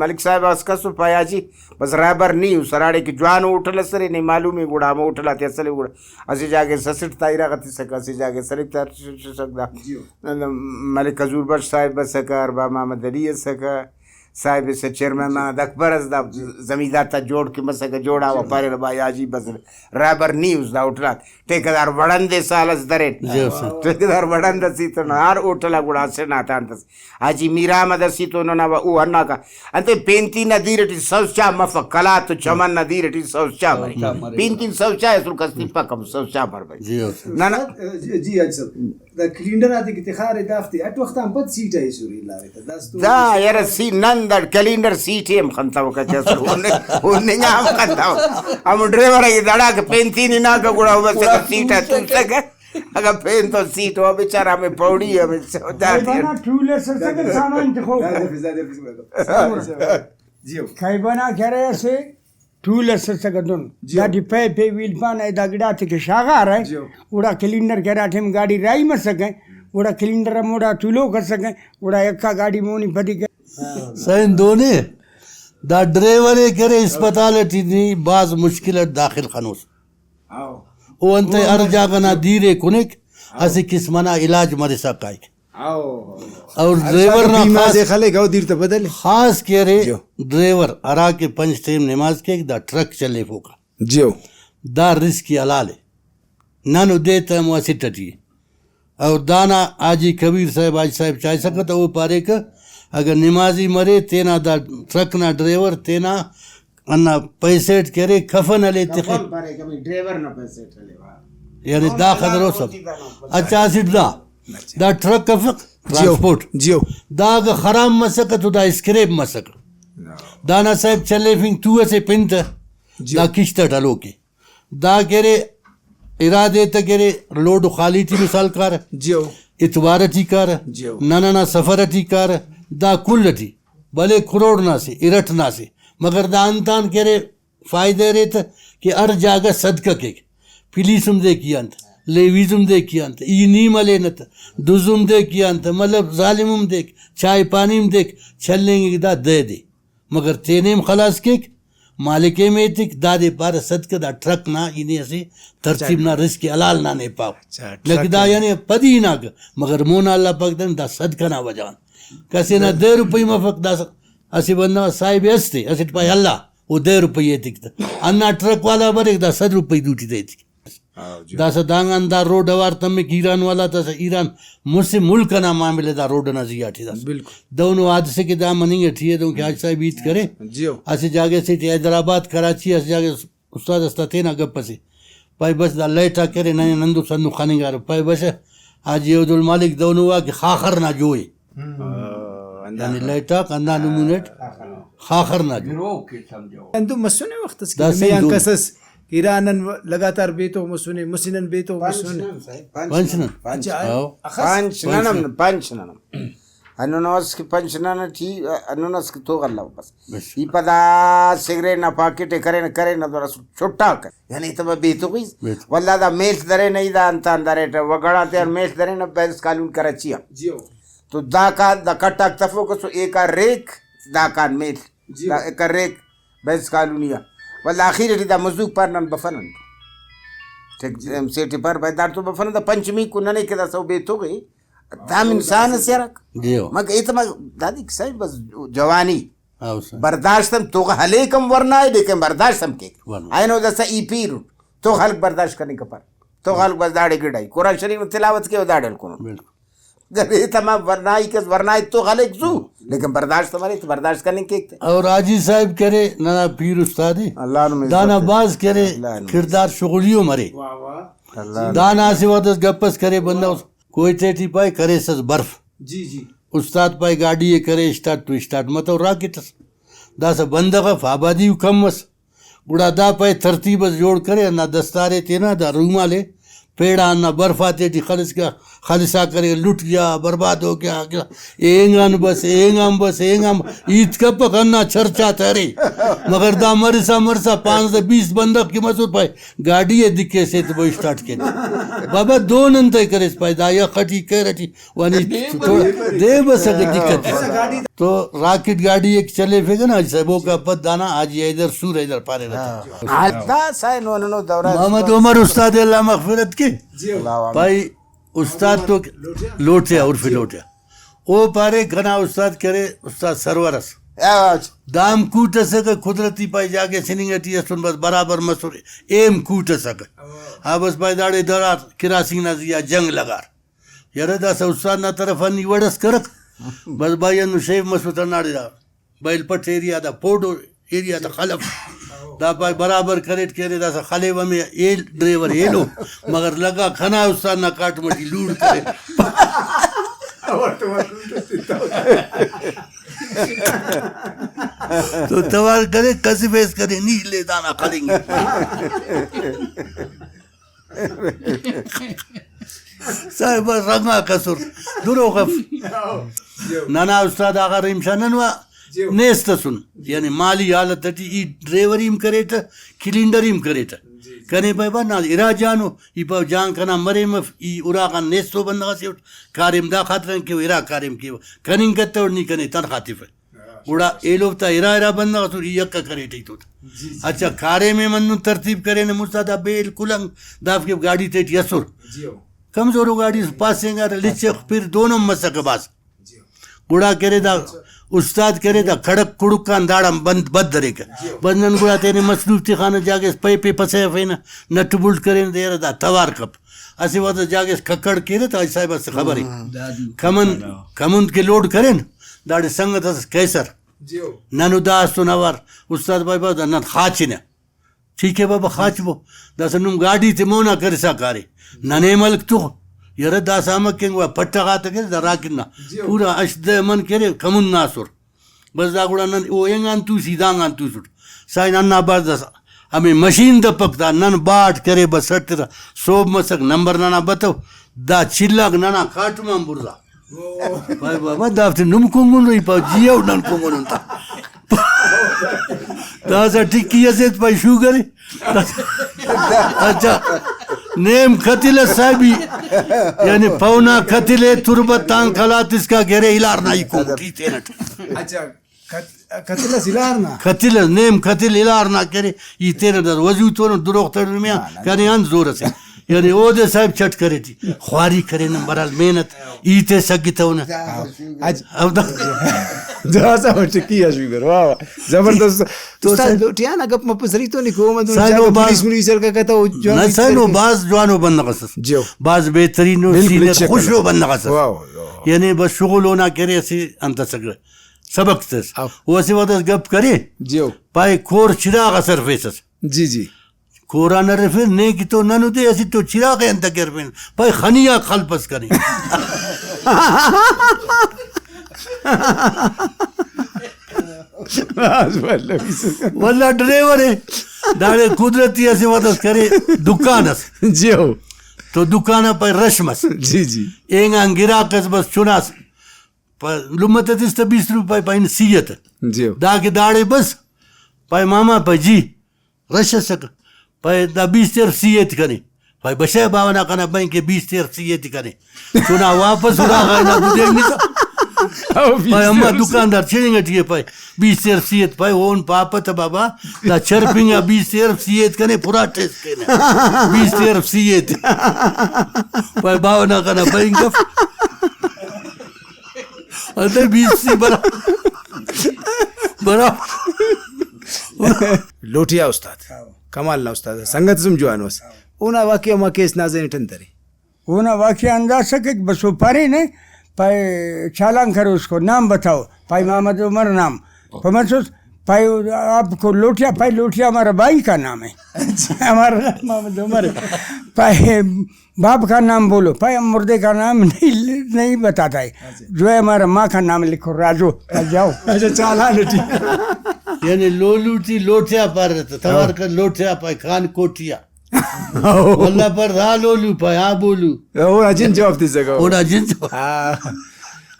ملک صاحب اس کس و پایا جی بس رہبر نی اس، ہراڑے کہ جوان ہوٹل اس ارے، نے معلوم ءِ، گڑا ہمو ہوٹل آتے اسلے گڑا اسہ جاگہ اس اسٹ تاہیرہ غا تسکہ، اسہ جاگہ اس سلک تا شسک دا۔ جیو۔ ملک حضور بخش صاحب بسکہ، ارباب محمد علی اسکہ، صاحب اس چیئرمین محمد اکبر اس، دا زمیندار تا جوڑ کہ مسکہ، جوڑا و پاریرہ با حاجی بس رہبر نی اس دا ہوٹل آتے۔ ٹھیکیدار وڑندے سال اس درین۔ جی سر۔ ٹھیکیدار وڑند اسیتون ہر ہوٹل آ گڑا اسہ ناتان تس۔ حاجی میر احمد اسیتون ننا و او ہناکہ۔ انتئے پینتی نا دیر ٹی سوز چاہ مفک، قلات و چمن نا دیر ٹی سوز چاہ مرے۔ سوز چاہ مرے۔ پینتی سوز چاہ اسل کس تپک ہم سوز چاہ مر بھائی۔ جی سر۔ ننا جی، جی حاج صاحب، دا کلینڈر آتے کہ تخارے دافتے اٹ وخت آن پد سیٹ آ ایسورے لارے تا داسہ تو دا یار سی نن دا کلینڈر سیٹ ہم خنتوکہ چس ہننگ ہم خنتوکہ۔ ہم ڈرائیور ءِ دڑا کہ پینتی ننا کہ گڑا بس سیٹ آ تسکہ۔ اگہ پین تو سیٹ ہو بیچارہ ہمے پوڑی ہمے سودا کیبہ نا ٹول اس اسکہ سامان تخوک۔ جیو۔ کیبہ نا کہ ارے اسہ ٹول اس اسکہ دہن۔ جیو۔ داٹی پیپ ءِ ویل پانہ دا گڑاتے کہ شاغارہ۔ جیو۔ گڑا کلینڈر کہ ہرا ٹائم گاڑی راہی مسکہ، گڑا کلینڈر ہموڑا تولوک اسکہ، گڑا یکا گاڑی مونی پدی کہ۔ سائن دونے دا ڈرائیور ءِ کہ ارے اسپتال ٹی نی بھاز مشکل اٹ داخل خنوس۔ ہاں۔ او انتئے ہر جاگہ نا دیر ءِ کنک، ہاں۔ اسہ قسم ئنا علاج مرسا کائک۔ ہاں۔ اور اچھا، ڈرائیور تو نا بیمہ خاص، سے خلک او دیر تو بدل۔ خاص کہ ارے جیو۔ ڈرائیور ہرا کہ پنچ ٹائم نماز کیک دا ٹرک چلیفوکا۔ جیو۔ دا رسک ءِ حلال ءِ۔ نن و دے تہ ہمو اسٹ ٹی ءِ۔ اور دانا حاجی کبیر صاحب، حاج صاحب چائسکہ تہ او پاریکہ اگہ نمازی مرے تینا دا ٹرک نا ڈرائیور تینا ہندا پیسہ ئٹ کہ ارے کفن ہلے تخے۔ کفن پاریکہ بھئی ڈرائیور نا پیسہ ئٹ ہلے وا۔ یعنی دا خضر او سب۔ اچھا اسٹ دا۔ دا ٹرک افک جیو۔ ٹرانسپورٹ۔ جیو۔ دا اگہ خراب مسکہ تو دا اسکریپ مسکہ۔ دانا صاحب چلیفنگ تو اسے پن تہ۔ جی۔ دا کشت اٹ ہلوکے۔ دا کہ ارے، ارا دے تہ کہ ارے، لوڈ و خالی ٹی مثال کارہ، جیو۔ اتوار ٹی کارہ، جیو۔ نن ئنا سفر ٹی کارہ، دا کل ٹی بھلے کروڑ نا سے، ارٹ نا سے، مگر دا انتان کہ ارے، فائدہ ارے تہ کہ ہر جاگہ صدقہ کیک۔ پولیس ہم دیک ہی انت، لیویز ہم دیک ہی انت، ای نی ملینہ تہ، دز ہم دیک ہی انت، مطلب ظالم ہم دیک، چائے پانی ہم دیک، چلینگک دا دے دے۔ مگر تینے ہم خلاص کیک، مالک ہم ایتک، دادے پارہ صدقہ دا ٹرک نا ای نے اسہ ترتیب نا رزق حلال نا نے پاو۔ اچھا، نہ کہ ٹرک دا نا۔ یعنی پدی ہناکہ، مگر مونا اللہ پاک دن دا صدقہ نا وجہ غان۔ کسے نا دہ روپئی مفک، دا اسہ بندغ صاحب اس تے، اسٹ پائے اللہ، او دہ روپئی ایتک تہ۔ ہندا ٹرک والا بریک، دا صد روپئی دوٹی تہ ایتک۔ ہاں جی۔ داسہ دانگان دا روڈ اوار تمک ایران والا تا، ایران مسہ ملک ئنا معاملہ دا روڈ ئنا زیہا ٹی داسہ۔ بالکل۔ دہنو حادثہ کہ دا مننگ ٹی ءِ، دہنکہ حاج صاحب ہیت کرے۔ جیو۔ اسہ جاگہ سے ٹی حیدرآباد، کراچی، اسہ جاگہ استاد اس تا تینا گپ ئسے۔ پائے بس دا لائٹ آک ارے، ننے نندو سندو خننگارہ۔ پائے بس حاجی عبدالمالک دہنو آ کہ خاخر نا جو ءِ۔ ہم۔ آ، ہندا یعنی لائٹ آک ہندا نمونہ اٹ خاخر نا جو۔ گروک ءِ سمجھو۔ ہندن مسنے وخت اس کہ دا نمے آن سندو۔ کس اس کہ ارا نن لگاتار بیتو مسنے، مسہ نن بیتو پنچ مسنے۔ نن صاحب، پنچ پنچ نن۔ نن۔ پنچ۔ اچھا، ہاؤ۔ اخس؟ پنچ پنچ نن نن۔ ہم، پنچ نن۔ ہندن اس کہ پنچ نن ٹی، ہندن اس کہ تو غلہ بس۔ بس۔ ای پدا سگریٹ نا پاکٹ ءِ کرینہ، کرینہ تو رسول چھٹا کر۔ یعنی تبا بیتو غیز۔ بیتو۔ واللہ دا میڷ درینہ، ای دا انتان دریٹہ، و گڑا تیان میڷ درینہ، بینس کالونی کراچی آ۔ جیو۔ تو داکان دا کٹ آک تفوک اسو، ایکا ریک، داکان میل، جی۔ دا ایکا ریک بینس کالونی آ۔ ولدا آخیر ٹی دا مزدور پار نن بفنن۔ ٹھیک، جی۔ ایم سی ٹی پار بھائی داڑتو بفنن، دا پنچمی کو ننے کہ دا سو بے تو گے۔ دام انسان اس یارک۔ جی ہو۔ مگر اے تو ما دادی صاحب بس جوانی۔ ہاں، سر۔ برداشت ہم تو ہلیک ہم ورنا ہے، لیکن برداشت ہم کیک۔ ورنا۔ اینو داسہ ای پیر اٹ۔ تو خلق برداشت کننگ کپر۔ تو خلق بس داڑے گڑائی۔ قرآن شریف تلاوت کے داڑے ہلکنو۔ بالکل۔ گڑا تمام ورنائی کس ورنائی تو خلق زو، لیکن برداشت تو مرے، تو برداشت کننگ کیک تے۔ اور حاجی صاحب کرے، ننا پیر استاد ای۔ اللہ نم عزت دانا دے۔ باز کرے، اللہ نم۔ کردار شغلی ہم ارے۔ واہ واہ۔ اللہ نم۔ دانا اسہ وخت اس گپ اس کرے بندغ، کوئٹہ ٹی پائے کریسس برف۔ جی جی۔ استاد پائے گاڈی ءِ کرے اسٹارٹ تو اسٹارٹ متو راکٹ اس۔ داسہ بندغ اف آبادی کم اس۔ گڑا دا پائے ترتیب اس جوڑ کرے، ہندا دستارے تینا دا رومال ءِ پیڑا ہندا برف آتے ٹی خلسکہ، خلسا کرے، لٹ گیا، برباد ہو گیا، اے اینگان بس، اے اینگان بس، اے اینگان بس۔ ہیت کپک ہندا چرچا تے ارے۔ مگر دا مرسا مرسا پانزدہ بیس بندغ کہ مسر پائے گاڈی ءِ دکیسے تو اسٹارٹ کیت۔ بابا دو نن تہ کریس پائے دا یخ ٹی کیر ٹی ونی دے بسکہ دقت اس۔ تو راکٹ گاڈی ایک چلیفیکہ نا حاجی صاحب، اوکا پد دانا حاجی حیدر سور حیدر پاریرہ۔ ہاں۔ دا سائے نو ننو دورہ محمد عمر استاد اللہ مغفرت کے۔ جی۔ اللہ عامین۔ بھائی استاد تو لوٹیا۔ لوٹیا، عرف جی۔ لوٹیا۔ او پارے کنا استاد کرے، استاد سرور اس۔ آ، اچھا۔ دام کوٹ اسکہ قدرتی پائے جاگہ سننگ ٹی اسن بس برابر مسر ایم کوٹ اسکہ۔ آ، بس پائے داڑے درار کراسنگ نا زیہا جنگ لگار۔ یرہ داسہ استاد نا طرف آن نی وڑ اس کرک۔ بس بھائی ہندن شیف مسر تناڑے دا بیل پٹ ایریا دا پوڈو ایریا تا خلف۔ دا پائے برابر کریٹ کہ ارے داسہ خلیو ہمے ایل ڈرائیور ایلو، مگر لگا کنا استاد نا کاٹم ٹی لوڑ کرے۔ تو توار کرے کسفیس کرے نی لے دانا خلنگ۔ صاحب رنگ آک اسر، دروغ اف۔ ننا استاد آغا رحیم شاہ ننوا جی۔ نیست اسن، یعنی مالی حالت ٹی ای ڈرائیوری ہم کریٹہ، کلینڈری ہم کریٹہ۔ جی، جی۔ کنے پائے با نا ارا جانو، ای پاو جان کنا مرے مف، ای اراغان نیستو بندغ اسے اٹ، کاریم دا خاطران کیو، ارا کاریم کیو، کننگ کتو نی کنے تنخواہ تفہ۔ گڑا ایلو تا ارا ارا بندغ اسر، ای یکہ کریٹہ ایتو تا۔ جی، جی۔ اچھا، کاریم ءِ ہندن ترتیب کرینے، مسا دا بیل کلنگ دافک گاڈی تیٹی اسر۔ جی ہو۔ کمزورو گاڈی اس پاسنگارہ، لچخ پھر دونو مسکہ بھاز۔ جی ہو۔ گڑا کرے دا استاد کرے دا کڑک کڑک آن داڑان بند بد دریکہ۔ جی ہو۔ بس نن گڑا تینے مصروف تخانہ، جاگہ اس پیپ ءِ پسہ ہرفینہ، نٹ بولٹ کرینہ، دے ارا دا توار کپ۔ اسہ وخت جاگہ اس ککڑ کیرہ تا حاجی صاحب اسہ خبرے۔ ہم۔ کمند، کمند کہ لوڈ کرین، داڑے سنگت اس کیسر۔ جیو۔ نن و دا استون اوار، استاد بھائی بابا دا نن خاچنہ۔ ٹھیک ہے بابا، خاچبو۔ داسہ نم گاڈی تے مونا کرسا کارے۔ ننے ملک تو۔ یرہ داسہ امہ کنگ وا پٹہ غاتہ کرے دا راکٹ نا۔ جیو۔ پورا ہشت دہ من کرے کمند نا اسر۔ بس دا گڑا نن او اینگان توسی، دانگان توسٹ۔ سائن ہندا بھاز داسہ ہمے مشین دپک تا، نن باٹ کرے بس اٹ ترہ، سہب مسک نمبر ننا بتو، دا چلاک ننا کاٹم آن بڑزا۔ پائے بابا دافتے نم کنگن رہی، پاو جی او نن کنگن انت۔ داسہ ٹکی اسے پائے شوگر اے۔ اچھا، نیم کتل اس صاحبی، یعنی پونا کتل اے، تربت آن کلات اسکا گرے الار نا ای کنگٹی تینٹ۔ اچھا، کت-، کتل اس الار نا؟ کتل اس، نیم کتل الار نا کرے، ای تینا در وضو تون دروغ تڑ میاں، نہ، نہ۔ کنے انت زور اسے۔ یعنی اودے صاحب چٹ کرے ٹی۔ خواری کرے نن برال محنت، ای تے سگتونہ۔ اج-، او دا۔ داسہ ٹکی آ شوگر، واہ واہ، زبردست۔ تو استاد، سائیں لوٹیا نا گپ مپسری تو نی کو، من تو سائیں چاہے نو باز پولیس مریس ہر کا کتا ہو، جوان نہ سائیں نو کر کے۔ باز جوانو بندغ اس۔ جیو۔ باز بہترین و بالکل سینئر اچھا خوشو کلام۔ بندغ اس۔ واہ واہ واہ۔ یعنی بس شغل اونا کرے اسہ انت اسکہ۔ سبق تس۔ او۔ او اسہ وخت اس گپ کرے، جیو۔ پائے کور چراغ اس ہرفیسس۔ جی، جی۔ کور آن ہرفیر، نے کہ تو نن دے اسہ تو چراغ ءِ انت کہ ہرفین؟ پائے خنی آک خلپس کنے۔ راز بھلو۔ ولدا ڈرائیور ءِ داڑے قدرتی اسہ وخت اس کرے دکان اس۔ جیو۔ تو دکان آ پائے رش مس۔ جی، جی۔ اینگان گراک اس بس چناس۔ پا-، لمہ تے تس تہ بیست روپے پائے، پائے سی ءِ تہ۔ جی۔ دا کہ داڑے بس، پائے ماما پائے جی، رش اسکہ۔ پائے دا بیست ارف سی ءِ تہ کنے۔ پائے بشہ باوہ نا کنا بینک ءِ بیست ارف سی ءِ تہ کنے۔ چنا واپس اُرا غا ہنا گدینگ نسا۔ او بیست پائے اما ارف سی۔ دکاندار چڑینگ ٹی ءِ پائے بیست ارف سی ءِ تہ، پائے اون پاپہ تہ بابا، دا چرپنگ آ بیست ارف سی ءِ تہ کنے پورا ٹیسٹ کینہ۔ بیست ارف سی ءِ تہ۔ پائے باوہ نا کنا بینک اف۔ انتئے بیست سی برا-، برابر۔ لوٹیا استاد، کمال نا استاد، سنگت اس ہم جوانو ئس۔ اونا واقعہ ما کیس نازنی ٹن درے۔ اونا واقعہ انداسہ کہ بس او پارینے، پائے چالان کرو اس کو، نام بتاؤ، پائے محمد عمر نام۔ پائے مسوس، پائے آپ کو لوٹیا، پائے لوٹیا ہمارا بھائی کا نام ہے۔ ہمارا نام محمد عمر ہے۔ پائے باپ کا نام بولو، پائے ہم مردے کا نام نہیں، نہیں بتاتا ہے۔ اچھا۔ جو ہے ہمارا ماں کا نام لکھو، راجو، بس جاؤ۔ اچھا، چالان ٹی۔ یعنی لولو ٹی لوٹیا پارہ تہ، توار کر لوٹیا پائے خان کوٹیا۔ ولدا پر را لولو پائے، آ بولو۔ اونا جن جواب تسکہ۔ اونا جن جواب۔ ہاں۔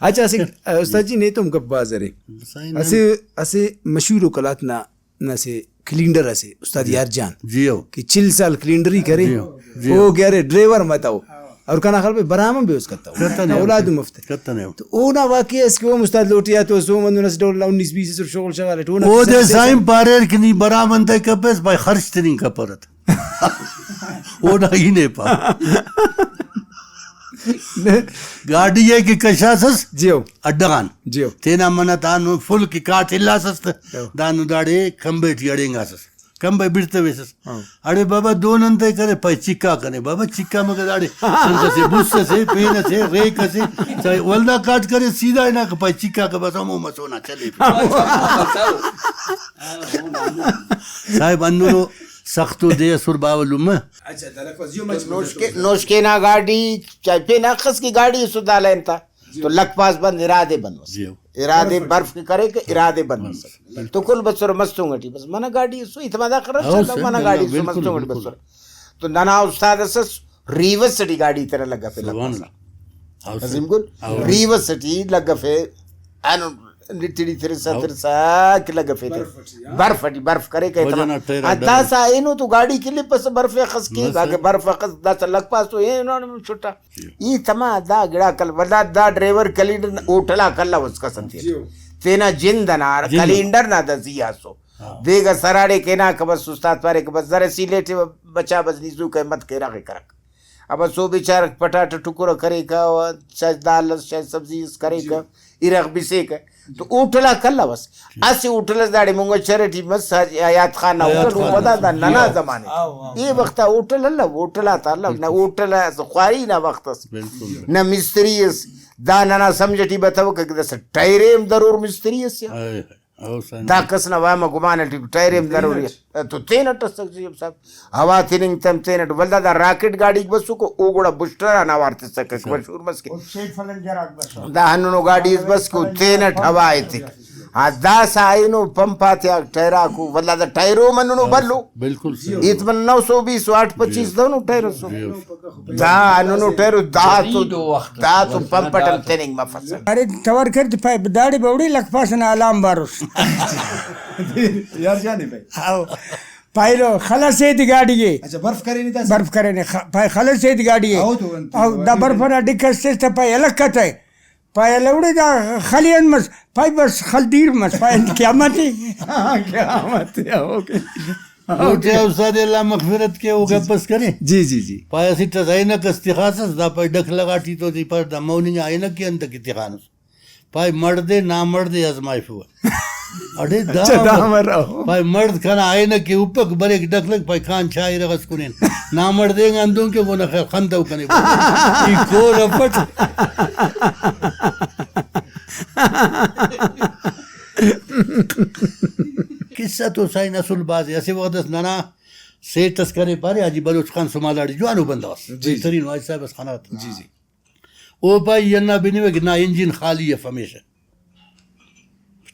اچھا، اسہ، استاد جی، نیتم گپ بھاز ارے۔ سائیں، اسہ، اسہ مشہور و قلات نا اسہ کلینڈر اسے استاد جی۔ یار جان جی ہو۔ کہ چل سال کلینڈری کرے، جی ہو، جی ہو۔ او کہ ارے ڈرائیور متو۔ اور کنا خیال پہ برام ہم بے اس کتو۔ کتنے ہو۔ اولاد ہم افتے۔ کتنے ہو۔ تو اونا واقعہ اس کہ او استاد لوٹیا تو سو مندن اس ڈول انیس بیس اس شغل شغال اٹ اونا اودے سائیں پاریر کہ نی برام انتئے کپیس بھائی خرچ تننگ کپرت۔ اونا ہی نے پا۔ گاڈی ءِ کہ کشاسس جیو۔ اڈہ غان۔ جیو۔ تینا منہ تا ہندن فل کہ کاٹ الاسس تہ جیو۔ داہندن داڑے کمبے ٹی اڑینگاسس۔ کمبے بڑتویسس۔ ہاں۔ اڑے بابا دو نن تہ کرے پائے چکا کنے۔ بابا چکا مگہ داڑے انت اسے بس اسے، پین اسے، ریک اسے۔ چاہے ولدا کاٹ کرے سیدھا ہنا کہ پائے چکا کہ بس ہمو مسونا چلے۔ صاحب ہندنو سختو دے اسر باوہ لمہ۔ اچھا، دا لکھ پاس جیو مچ نوشکے-، نوشکے نا گاڈی، چائے پین اخس کہ گاڈی اسو دا لین تا۔ جیو۔ تو لکھ پاس بند ارادے بند مس۔ جیو۔ ارادے برف۔ برف کے کرے کہ ارادے بند مس۔ بالکل۔ تو کل بسر مستونگ ٹی بس۔ منا گاڈی اسو، اتما دا خرچ ہاں، چلتا، سر، منا گاڈی اسو بالکل، مستونگ ٹی بالکل۔ بسر۔ تو ننا استاد اسس ریوس ٹی گاڈی تینا لگا پہ سبحان لکھ پاس۔ اللہ۔ ہاں، سر۔ عظیم گل، ہاں۔ ریوس ٹی لگا پہ اینو نٹڑی ترسا، ہاؤ۔ ترسا کہ لگفے تے۔ برف اٹی، ہاں۔ برف اٹی، برف کرے کہ وجہ نا ٹائر آ ڈبل۔ داسا اینو تو گاڈی کلپس برف اخس کے، بس۔ داکہ برف اخس داسا لکھ پاس تو اینو ہم چھٹا۔ جی۔ ای تما دا گڑا کل، ولدا دا ڈرائیور کلینڈر ہوٹل آ کل اس کس انت۔ جی۔ تینا جند انا جند۔ کلینڈر نا دا زی آسو۔ ہاں۔ دیگا سراڑے کینا کہ بس استاد پارے کہ بس ذرا سی لیٹ بچا بس نی زو کہ مت کے رغے کرک۔ ابا سو بیچارہ پٹاٹہ ٹکرہ کریکہ، و شاید دال اس، شاید سبزی اس کریکہ، جی۔ ارغ بسیکہ۔ تو ہوٹل آ کلوس۔ جی۔ اسہ ہوٹل اس داڑے مونگا شہر ٹی مس، حاج-، حیات خان نا حیات ہوٹل، خان پدا دا نا۔ ننا جی۔ زمانے۔ آو، آو۔ اے وخت آ ہوٹل الو، ہوٹل آتا الو، نہ ہوٹل اس خواری نا وخت اس۔ بالکل۔ نہ مستری اس۔ دا ننا سمجھ ٹی بتوکہ کہ داسہ ٹائرے ہم ضرور مستری اس یا۔ ہائے۔ او سائیں۔ دا کس نا وہم و گمان ٹی ٹائر ہم ضروری ءِ۔ تو تینٹ اسک جی صاحب، ہوا تننگ تم تینٹ، ولدا دا راکٹ گاڈیک بسوکو، او گڑا بوسٹر آن اوار تسکک، اچھا۔ مشہور مس کہ۔ او سیٹ فلنجر آک بس۔ دا ہندنو گاڈی اس بس کہ او تینٹ ہوا ایتک۔ ہاں، داسہ اینو پمپ آتیا ٹائر آکو، ولدا دا ٹائرو مننو بھلو۔ بالکل صحیح۔ ہیت من نو سو بیس واٹ پچیس دونو ٹائر اسو۔ جی۔ دا ہننو ٹائرو، دا تو، جدید وخت دا اس تو بس پمپ اٹ ہم تننگ مفسہ۔ ارے توار کر تے پائے داڑے بوڑے لکھ پاس نا الام باروس۔ یار جانے بھائی۔ او پائلو خلس ایت گاڑی اے۔ اچھا، برف کرینے داسہ؟ برف کرینے، خ-، پائے خلس ایت گاڑی اے۔ او تو انت او دا برف نا ڈکھ اس تس تہ پائے الکھ کتئے۔ پائے لوڑے دا خلی ان مس، پائے بس خل دیر مس، پائے انت قیامت اے۔ ہاں، قیامت اے، اوکے۔ اوکے، استاد اللہ مغفرت کے، او جی، گپ اس کرے۔ جی، جی، جی۔ پائے اسٹ اس عینک اس تخاسس، دا پائے ڈکھ لگاٹی تو دی پر دا موننگ عینک کے اندر کی تخانس۔ پائے مڑدے نامڑدے آزمائفوہ۔ اڑے دا اچھا، دا امر، امر او۔ پائے مڑد کنا عینک کے اوپک بریک ڈکھ لگ، پائے کان چائے رغس کنین۔ نامڑدے انگا اندون کے گونا خیر خندو کنے۔ ای کور اپٹ۔ قصہ تو سائیں نسل بازے۔ اسہ وخت اس ننا سیٹ اس کرے پارے، حاجی بلوچ خان سمالاڑی جوانو بندغ اس۔ جی، جی۔ بہترین واجہ صاحب اس خنات۔ جی، جی۔ او پائے ای ہندا بنوک نا انجن خالی اف ہمیشہ۔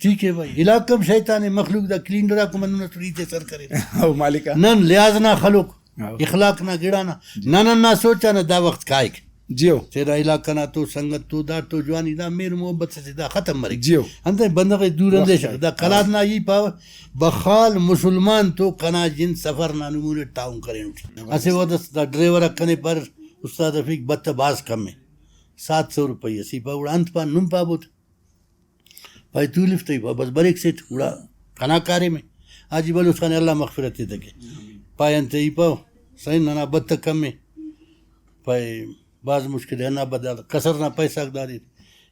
ٹھیک ہے بھائی، علاقہ ہم شیطان ہے، مخلوق دا کلینڈر آکو مننو تو ریتے سر کرے۔ او مالکا۔ نن لحاظ نا خلوک، ہاں۔ اخلاق نا گڑا نا، جی۔ نن ہندا سوچا نا دا وخت کائک۔ جیو۔ تیرا علاقہ نا تو سنگت تو دا تو جوانی دا مہر محبت سے دا ختم مریک۔ جیو۔ انتئے بندغ دور وخت اندیشہ کائک۔ دا قلات نا ای پاوہ بخال مسلمان تو کنا جند سفر نا نمونے تعاون کرینٹ۔ اسہ وخت اس دا ڈرائیور آک کنے پر استاد رفیق بتہ بھاز کم ء، سات سو روپئی اس۔ ای پاوہ گڑا انت پان نم پابوت؟ پائے تولف تہ ای پاوہ بس بریک سیٹ گڑا کنا کاریم ء۔ حاجی بلوچ خان اللہ مغفرت ایتہ کے۔ پائے انت ای پاوہ سائیں ننا بتہ کم ء۔ پائے بھاز مشکل ء ہندا بدال کسر نا پیسہ غاک دادے۔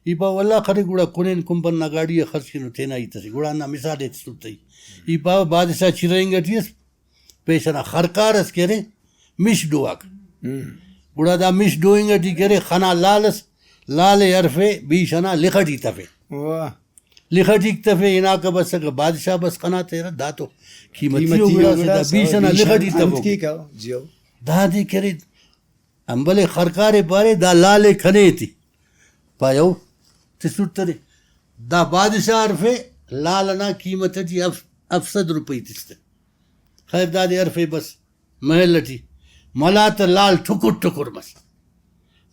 ای پاوہ اللہ خلک گڑا کنین کمپن نا گاڑی ء خرچ کینو تینا ہیت اسے۔ گڑا ہندا مثال ایتس تہ ای۔ ای پاوہ بادشاہ چرینگ ٹی اس پیش ئنا خرکار اس کہ ارے مش ڈوہاک۔ ہم۔ گڑا دا مش ڈوہنگ ٹی کہ ارے خنا لال اس، لال ء ہرفے بیش ئنا لخ ٹی تفے۔ واہ۔ لخ ٹی تفے، ہناکہ بسکہ بادشاہ بس خنا تیرہ، دا تو قیمتی قیمتی ء گڑاسے، گڑاس، دا بیش ئنا لخ ٹی انت تفوک۔ کیک آ، جیو۔ دادے کہ ارے امبلے خرکارے پارے دا لال ء کنے تے۔ پائے او تسٹ ترے۔ دا بادشاہ ہرفے لال ئنا قیمت ٹی اف-، افسد روپئی تس تہ۔ خیر دادے ہرفے بس محل ٹی ملا تہ لال ٹکر ٹکر مس۔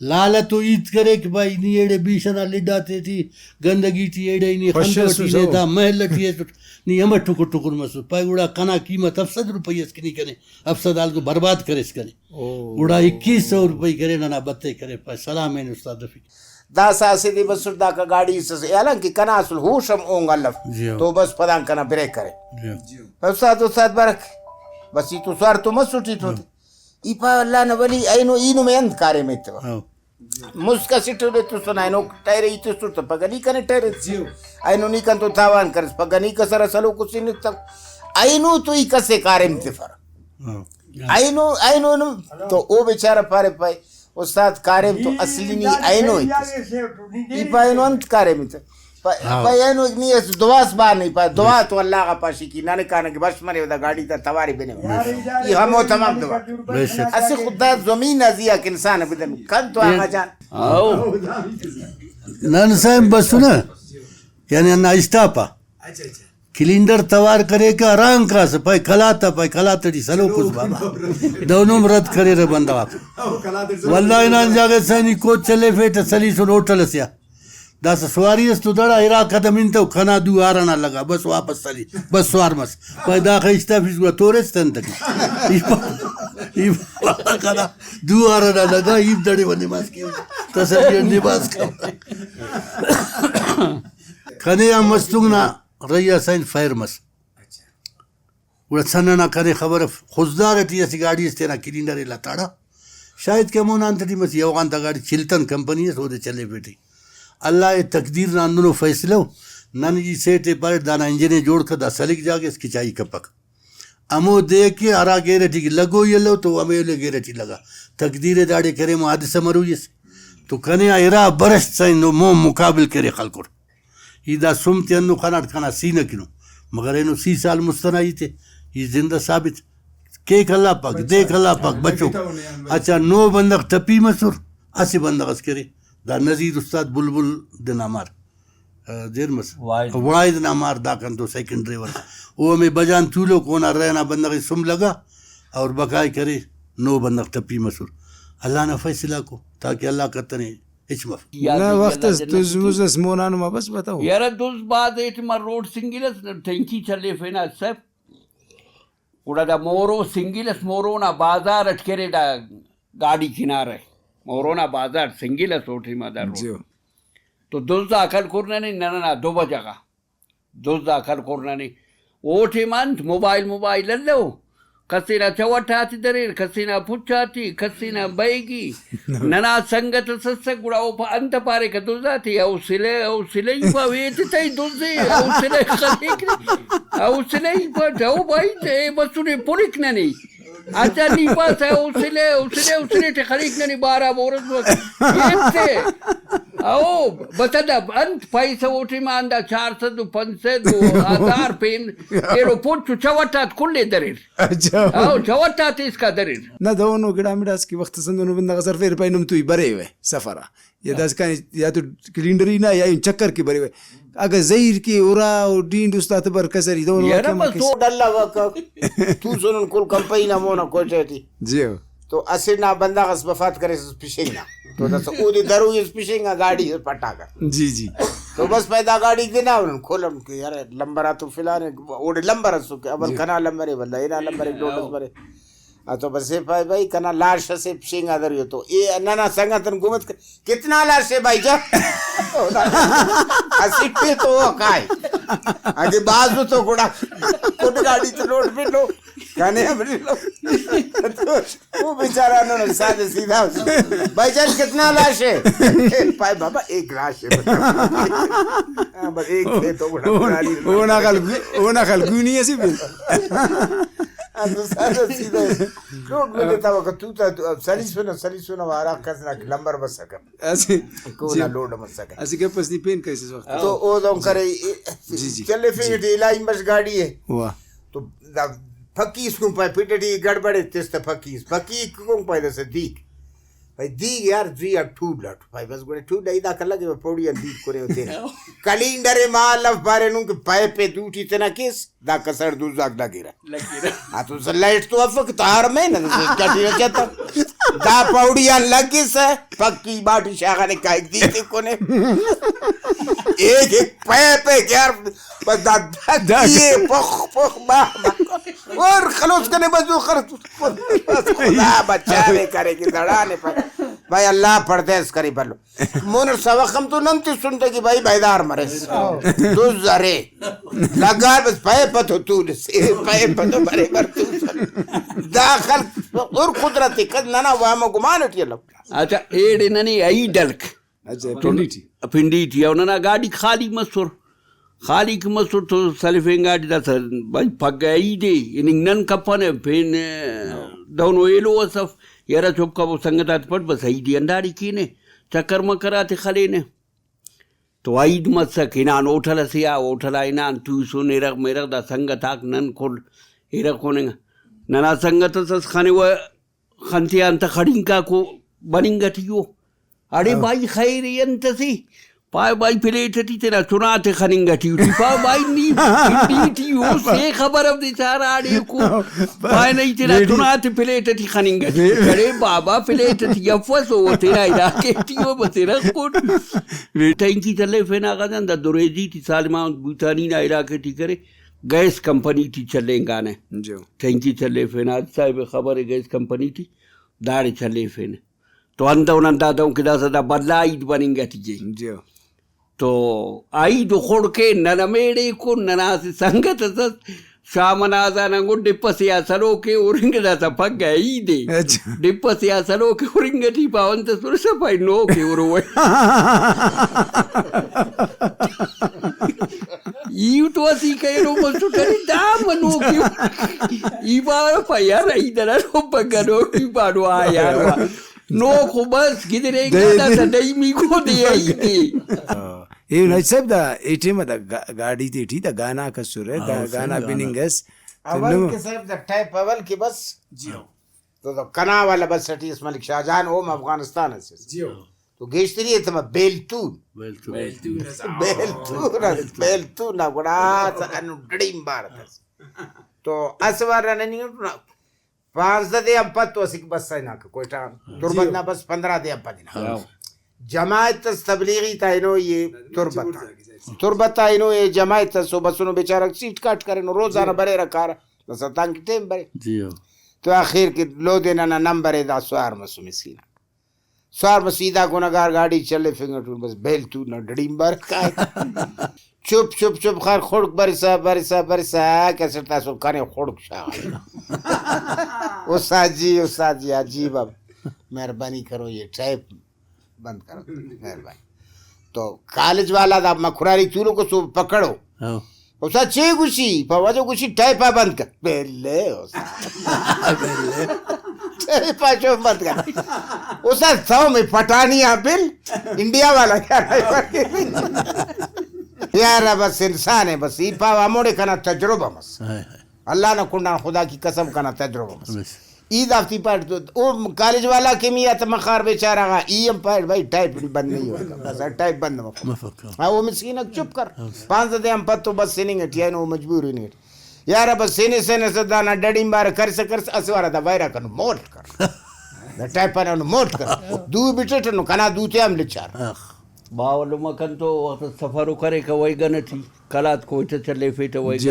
لال تو ہیت کرے کہ بھائی نی ایڑے بیش ئنا لڈ آتے ٹی گندگی ٹی ایڑے نی خوش خندو ئسس ٹی نے او۔ دا محل ٹی ایسٹ نی امر ٹکر ٹکر مسس۔ پائے گڑا کنا قیمت افسد روپئی اس کہ نی کنے افسد آلکو برباد کریس کنے۔ او۔ گڑا اکیس سو روپئی کرے ننا بتے کرے پائے سلام این استاد رفیق۔ داسہ اسہ دے بسٹ داکا گاڑی اس ئس، حالانکہ کنا اسل ہوش ہم اونگ الف۔ جی ہاں۔ تو بس پدان کنا بریک کرے۔ جی ہاں۔ استاد، استاد برک، بس ای تو سوار تو مسٹ ای تو۔ ہاں۔ ای پا اللہ نا ولی، اینو ای نمے انت کاریم ایتو۔ ہاں۔ مسک اسٹ لے تو سنا اینو ٹائر ای تو سٹ پگہ نی کنے ٹائر ایت۔ جی ہاں۔ اینو نی کنتو تاوان کرس، پگہ نی کسر سلوک سنک تک۔ اینو تو ای کسے کاریم تفر۔ ہاں۔ اینو، اینو نم تو او بیچارہ پارے پائے۔ استاد کاریم تو اصلی نی اینو ایتس۔ ای پا اینو انت کاریم ایتہ۔ پا-، ہاں۔ پا اینو نی اس دعا اس بار نہیں پا۔ دعا تو اللہ غا پاشی کی نانے کانے کہ بش منے دا گاڑی تا توارے بنے۔ ای ہمو تمام دعا۔ بے شک۔ اسہ خدا زمین ازی آک انسان بدن کن تو آغا جان۔ ہاں۔ نن سائیں بسنہ۔ یعنی انا اسٹاپ آ۔ اچھا، اچھا۔ کلینڈر توار کریکہ، ہرانگ کاسہ، پائے قلات آ، پائے قلات ٹی سلوکس بابا۔ دہنم رد کریرہ بندغ آک۔ واللہ ہنان جاگہ سا نی کوچ چلیفیٹہ، سلیسن ہوٹل ئسے آ۔ داسہ سواری ئس تو دڑا ارا قدم ہنتو، کنا دو آر ئنا لگا، بس واپس سلی، بس سوار مس۔ پائے داخہ اشتافیس گڑا تورس تہ انتکیس۔ ای پا-، ای پا-، کنا دو آر ئنا لگا، ای دڑے و نماز کیو۔ تسلی نماز کیو۔ کنے آ مستونگ نا رہی آ سائن فائر مس۔ اچھا۔ گڑا سن ئنا کنے خبر اف، خضدار ٹی اسہ گاڑی اس تینا کلینڈر ئے لتاڑا۔ شاید کہ ہمونا انت ٹی مس، یوغان تا گاڑی چلتن کمپنی اس، اودے چلیفیٹی۔ اللہ ءِ تقدیر نا ہندنو فیصلہ ءُ۔ نن ای سیٹ ئے پاریٹ دانا انجن ئے جوڑ کر، دا سلک جاگہ اس کچائی کپک۔ ہمو دے کہ ہرا گیرہ ٹی لگوئی الو تو ہمے ایلو گیرہ ٹی لگا۔ تقدیر ئے داڑے کرے، ہمو حادثہ مروئی اس۔ تو کنے آ ارا برشت سائیں، مون مقابل کرے خلکر۔ ای دا سم تے ہندن خناٹ کنا سینہ کنو، مگر اینو سی سال مست ئنا ہیت ءِ، ای زندہ ثابت کیک اللہ پاک، دیک اللہ پاک، بچوک۔ اچھا، نو بندغ ٹپی مسر، اسہ بندغ اس کہ ارے، دا نذیر استاد بلبل دے نا مار۔ آ، دیر مس۔ واحد۔ واحد نا مار دا کنتو سیکنڈ ڈرائیور۔ او ہمے بجان تولوک، اونا رہ نا بندغ ئے سم لگا اور بقائے کرے، نو بندغ ٹپی مسر۔ اللہ نا فیصلہ کو، تاکہ اللہ کتنے ہچ مف۔ یا نہ، دے وخت اللہ اس جنت دز کی۔ مز اس مونا نما بس بتاؤ۔ یارا دز بھاز ایٹ ما روڈ سنگل اس ٹینکی چلیفینا صاحب۔ گڑا دا مورو سنگل اس، مورو نا بازار اٹ کرے دا گاڈی کنارہ۔ مورو نا بازار سنگل اس او ٹائما دا روڈ۔ جیو۔ تو دز آ کل کر ننے ننا نا دو بجہ غا۔ دز آ کل کر ننے۔ او ٹائما انت موبائل موبائل الو۔ کسے نا چوٹ آتے دریر، کسے نا پچ آتے، کسے نا بیگی۔ ننا سنگت اس اسک، گڑا او پا-، انت پاریکہ دز آتے، او سلے، او سلئی پاوے تے تئی دزے، او سلے خلیک، او سلئی پا ڈو بھائی تے بسنے پلک ننے۔ اچھا، نی پاسہ او سلے، او سلے، او سلے تے خلیک ننے بارہ بورس بس۔ ایتے۔ او، بس ادا انت پیسہ او ٹائما اندا چار سد و پنچ سد و ہزار پین ایلو پوچو چوٹ آتے کل ئے دریر۔ اچھا۔ او، چوٹ آتے اسکا دریر۔ نہ، دہنو گڑا مڑاس کہ وخت اس ہندنو بندغ اس ہرفیرہ پائے نم توئی بریوہ سفر آ۔ یا داسہ کنے یا تو کلینڈری نا یا چکر کہ بریوہ۔ اگہ زہیر کے ارا و ڈینڈ است آتبر کسری دہنو یارہ واقعہ بس مکیس۔ تو ڈل آ توسنن کل کمپنی نا مونا کوئٹہ ٹی۔ جی ہو۔ تو اسٹ نا بندغ اس وفات کریسس پشنگ نا۔ تو داسہ اودے دروئی اس پشنگ آ گاڈی اس پٹاکہ۔ جی جی۔ تو بس پائے دا گاڈی دنا ہنن کھولم کہ یار لمبر آ تو فلانے اوڑے لمبر اسو کہ اول جی۔ کنا لمبر ءِ ولدا ہنا لمبر ءِ لوڈ اس برے۔ آ تو بس اے پائے بھائی کنا لاش اسے پشنگ آ دریو تو اے ننا سنگتن گمت کر۔ کتنا لاش ہے بھائی جان؟ اسٹ ءِ تو کائے۔ اگہ بازو تو گڑا کل گاڈی تو لوڈ بلو۔ کنے ہم بلو۔ تو او بیچارہ نن سادہ سیدھا اس۔ بھائی جان کتنا لاش ہے؟ پائے بابا ایک لاش ہے۔ ہاں، بس ایک ہے تو گڑا اونا خل گو-، اونا خل گونی اسی بل۔ ہاں، تو سادہ سیدھا اس۔ لوڈ ملے تا وقت تو تا سلیسنہ، سلیسنہ وارا کس نا لمبر بسکہ۔ اسہ کونا جی۔ لوڈ مسکہ۔ اسہ گپ اس نی پین کریسس وخت۔ تو او دہن کرے، جی، جی۔ چلیفنگ جی۔ ٹی الہی مش گاڈی ءِ۔ واہ۔ تو دا پھکی اس کن پائے پٹ ٹی گڑبڑ ءِ تس تہ پھکی اس۔ پھکی کن پائے داسہ دیک۔ پائے دیک یار زی آ ٹول اٹ۔ پائے بس گڑا ٹول ای دا کلہ کہ پوڑی آن دیک کرے ہوتے۔ کلینڈر ءِ مال اف پارے نن کہ پائپ ءِ دوٹی تینا کیس۔ دا کسر دزاک لگرہ۔ لگرہ۔ آ تو لائٹ تو افک تار میں نہ کٹی رچتا۔ دا پوڑی آن لگسہ پکی باٹی شاغانے کائک دیتے کنے۔ ایک ایک پیپ ہے یار۔ بس دا دھکیے پخ پخ با با۔ اور خلوص کنے بس خلوص۔ بس خدا بچانے کرے کہ دڑانے پر۔ بھائی اللہ پردیس کرے بلو۔ مون اٹ سوخ ہم تو نن تسن تہ کہ بھائی بیدار مریس۔ دز ارے۔ لگار بس پائے پتو تولس۔ اے پائے پتو برے بر تولس۔ دا خلق اور قدرت کد ننا وہم و گمان اٹی الو۔ اچھا، ایڑے ننے عید ہلک۔ اچھا، پنڈی ٹی۔ پنڈی ٹی او ننا گاڈی خالی مسر۔ خالی کہ مسر تو سلفینگا ٹی داسہ بھائی پگہ عید ءِ، ہننگ نن کپنہ، پین دہنو ایلو اس اف، یرہ چپ کبو سنگت آتے پٹ بس عید ءِ ہنداڑے کینہ، چکر مکر آتے خلینہ۔ تو عید مسک، ہنان ہوٹل ئسے آ، ہوٹل آ ہنان توسن، ارغ مرغ دا سنگت آک نن کل ارغ کننگ۔ ننا سنگت اس اس خنوہ خن تیان تہ خڑینکاکو بننگ ٹی او۔ اڑے ہاں۔ بھائی خیر ءِ انت اسے؟ پائے بھائی پلیٹ ٹی تینا چنا تے خننگ ٹی او۔ ٹی پائے بھائی نی پنڈی ٹی او سے خبر اف دے چارہ اڑے کو۔ ہاں۔ پائے نی تینا ریڈی۔ چنا تے پلیٹ ٹی خننگ ٹی۔ ریڈی۔ اڑے بابا پلیٹ ٹی افس او تینا علاقے ٹی او بس رکھ کن۔ ریڈی۔ ٹینکی چلیفینا غزن دا دریجی ٹی سالماں بوتانی نا علاقے ٹی کرے۔ گیس کمپنی ٹی چلینگانہ۔ جی۔ ٹینکی چلیفینا، حاجی صاحب خبر ءِ گیس کمپنی ٹی داڑے چلیفینے۔ تو ہندن ہندا دہن کہ داسہ دا بھلا عید بننگ ٹی ءِ۔ جی۔ تو عید و خڑکے نن ہمیڑے کن، ننا اسہ سنگت اس اس، شام انا اذان آن گڈ ڈپ ئسے آ سلوک ءِ ہرنگ، داسہ پگہ عید ءِ۔ اچھا۔ ڈپ ئسے آ سلوک ءِ ہرنگ ٹی پاوہ انت ئس پرسہ؟ پائے نوک ءِ ہروہ۔ ای تو اسیکہ ایلو مسٹ ارے دا منوکے۔ ای پاوہ پا یار، ای دنا نوک پگہ نوک، ای پانو آ یار وا۔ نوک و بس گدرینگا دے، داسہ دے۔ دئیمیکو دے ای دے۔ ہاں۔ اے ناجی صاحب دا اے ٹائم آ دا گا-، گاڈی تے ٹی دا گانا آک اسرہ، ہاں، گا-، اسرہ گانا گانا۔ بننگ اس۔ تو اول نم کہ صاحب دا ٹائپ اول کہ بس۔ جی ہاں۔ تو دا کنا والا بس ٹی اس ملک شاہ جان، اوم افغانستان اس۔ جی ہاں۔ تو گیشتری ءِ تما بیلتون۔ بیلتون۔ بیلتون اس، آ۔ بیلتون اس، بیلتون نا گڑا ہنو ڈڑیم بار اس۔ تو اسہ وار نن ہننگ اٹ پانزدہ دے آن پد تو اسہ بس ہناکہ کوئٹہ آن۔ تربت نا بس پندرہ دے آن پد ہنا۔ ہاں۔ جماعت اس تبلیغی تا ہنوئی ءِ تربت آ۔ تربت آ ہنوئی ءِ جماعت اس، او بسنو بیچارہ سیٹ کاٹ کرینو، روزانہ بریرہ کارہ، بس تانکہ ٹائم برے۔ جی ہاں۔ تو آخر کہ لودے ننا نمبر ءِ دا سوار مسو مسکین۔ سوار بس سیدھا گناہگار گاڑی چلیفنگ اٹ بس بیلتون نا ڈڑیم بار کائک۔ چپ چپ چپ خیر خڑک برسا برسا برسا کسر تاسو کنے خڑک شاغ۔ استاد جی، استاد جی، عجیب اب مہربانی کرو یہ ٹیپ بند کرو، مہربانی۔ تو کالج والا دا مکراری تولوک سو پکڑو۔ ہاں۔ استاد چے گوشی؟ پا وجہ گوشی ٹیپ آ بند کر۔ بلے استاد۔ ٹیپ آ چون بند کر؟ استاد سو میں پٹانی آ بل انڈیا والا کیا ٹائپ آ؟ یار بس انسان ہے بس، ای پاو ہموڑے کنا تجربہ مس۔ ہائے ہائے۔ اللہ نا کنڈان خدا کی قسم کنا تجربہ مس۔ بس۔ ای دافتی پاٹ تو، او کالج والا کہ می آتا مخار بیچارہ غا، ای ہم پاٹ بھائی ٹائپ بند نہیں ہوگا۔ بس ٹائپ بند مفک۔ مفک، ہاں۔ ہاں، او مسکین اک چپ کر۔ ہاں۔ پانزدہ دے آن پد تو بس سننگ اٹی اینو، او مجبور ہننگ اٹی۔ یار بس سینے سینے سے دانا ڈڑیم بار کرسہ کرسہ اسہ وارا دا وائرا کنو موٹ کر۔ دا ٹائپ آن اینو موٹ کر۔ دو بٹٹ نو کنا دوتے ہم لچار۔ آخ۔ باوہ لمہ کن تو وخت سفر و کریکہ ویگن اٹی، قلات کوئٹہ چلیفیٹہ ویگن۔ جی۔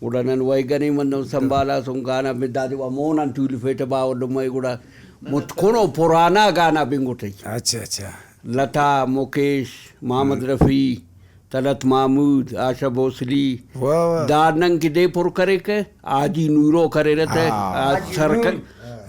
گڑا نن ویگن ءِ منو سنبھالاسن، گانا بن دادے وا مون آن تولفیٹہ باوہ لمہ ءِ گڑا متکنو پرانا گانا بنگٹہ۔ اچھا، اچھا۔ لتا، مکیش، محمد رفیع، طلعت محمود، آشا بھوسلی، واہ، واہ۔ دا نن کہ دے پر کریکہ، حاجی نورو کریرہ تہ، ہاں۔ آ، سرکل-،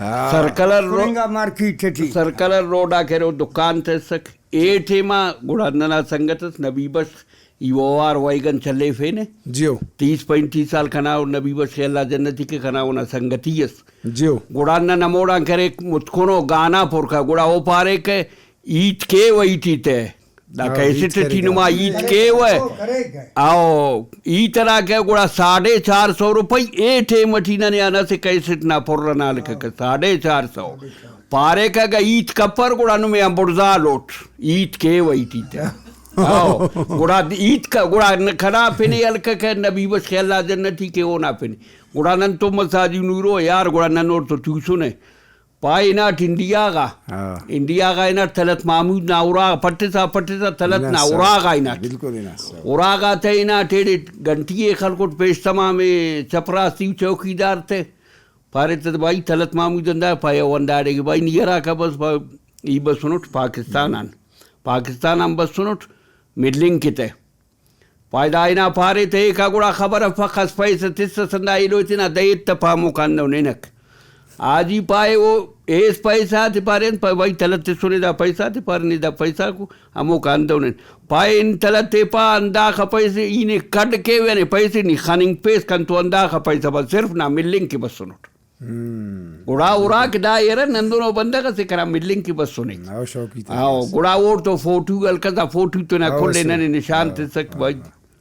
ہاں۔ سرکلر رو-، سرنگا مارکیٹ ٹی۔ سرکلر روڈ آ کہ ارے او دکان تسک۔ اے ٹائما گڑا ننا سنگت اس نبی بخش، ای اوار ویگن چلیفینے۔ جیو۔ تیس پینتیس سال کنا او نبی بخش ءِ، اللہ جنتی کے، کنا اونا سنگتی اس۔ جیو۔ گڑا نن ہموڑان کریک متکنو گانا پر کا، گڑا او پارے کہ ہیت کیوہ ایٹی تہ۔ دا ہاں، کیسٹ ہیت ٹی کرے نما گا۔ ہیت کیوہ۔ او ہیت ہرا کہ گڑا ساڑھے چار سو روپئی اے ٹائم ٹی ننے آن اسہ کیسٹ نا پر ئنا لکھکہ، ساڑھے چار سو۔ پاریکہ اگہ ہیت کپر گڑا نمے آن بڑزا لوٹ، ہیت کیوہ ایٹی تہ۔ او، گڑا ہیت ک-، گڑا ن-، کنا پن ءِ ہلککہ نبی بخش ءِ، اللہ جنتی کے، اونا پن۔ گڑا نن تو مساجی نورو یار، گڑا نن اوڑتو توسنے۔ پائے ہناٹ انڈیا غا۔ ہاں۔ انڈیا غا ہناٹ طلعت محمود نا اراغا پٹسا، پٹسا طلعت نا ہناسا۔ اراغا ہناٹ۔ بالکل ہناسا۔ اراغا تہ ہناٹ ایڑے گھنٹی ءِ خلکٹ پیش تمام ءِ چپراستی و چوکیدار تہ۔ پارے تہ بھائی طلعت محمود ہندا؟ پائے او ہنداڑے کہ بھائی نی ہراکا بس پا-، ای بسنٹ پاکستان آن، پاکستان آن بسنٹ ملنگ کہ تہ۔ پائے دا ہنا پارے تہ ایکا گڑا خبر افک، خس پیسہ تسس ہندا ایلو تینا دے ایت تہ پا ہموکا ہندن ہنک۔ حاجی پائے او ایس پیسہ تے پارے انت، پائے بھائی طلعت تسنے دا پیسہ تے پارے نے دا پیسہ کو ہموکا ہندن ہن۔ پائے ان طلعت تے پا ہنداخہ پیسے ای نے کڈ کیوہ نے پیسے نی خننگ پیس کن تو ہنداخہ پیسہ بس صرف نا ملنگ کہ بسنٹ۔ ہم۔ گڑا اراک دا ارن ہندنو بندغ اسے کنا ملنگ کہ بسنے۔ او شوقی تے آؤ، بس۔ گڑا اوڑتو فوٹو ہلکسا، فوٹو تینا او کل ئے سے۔ ننے نشان ہاں۔ تسک بھائی۔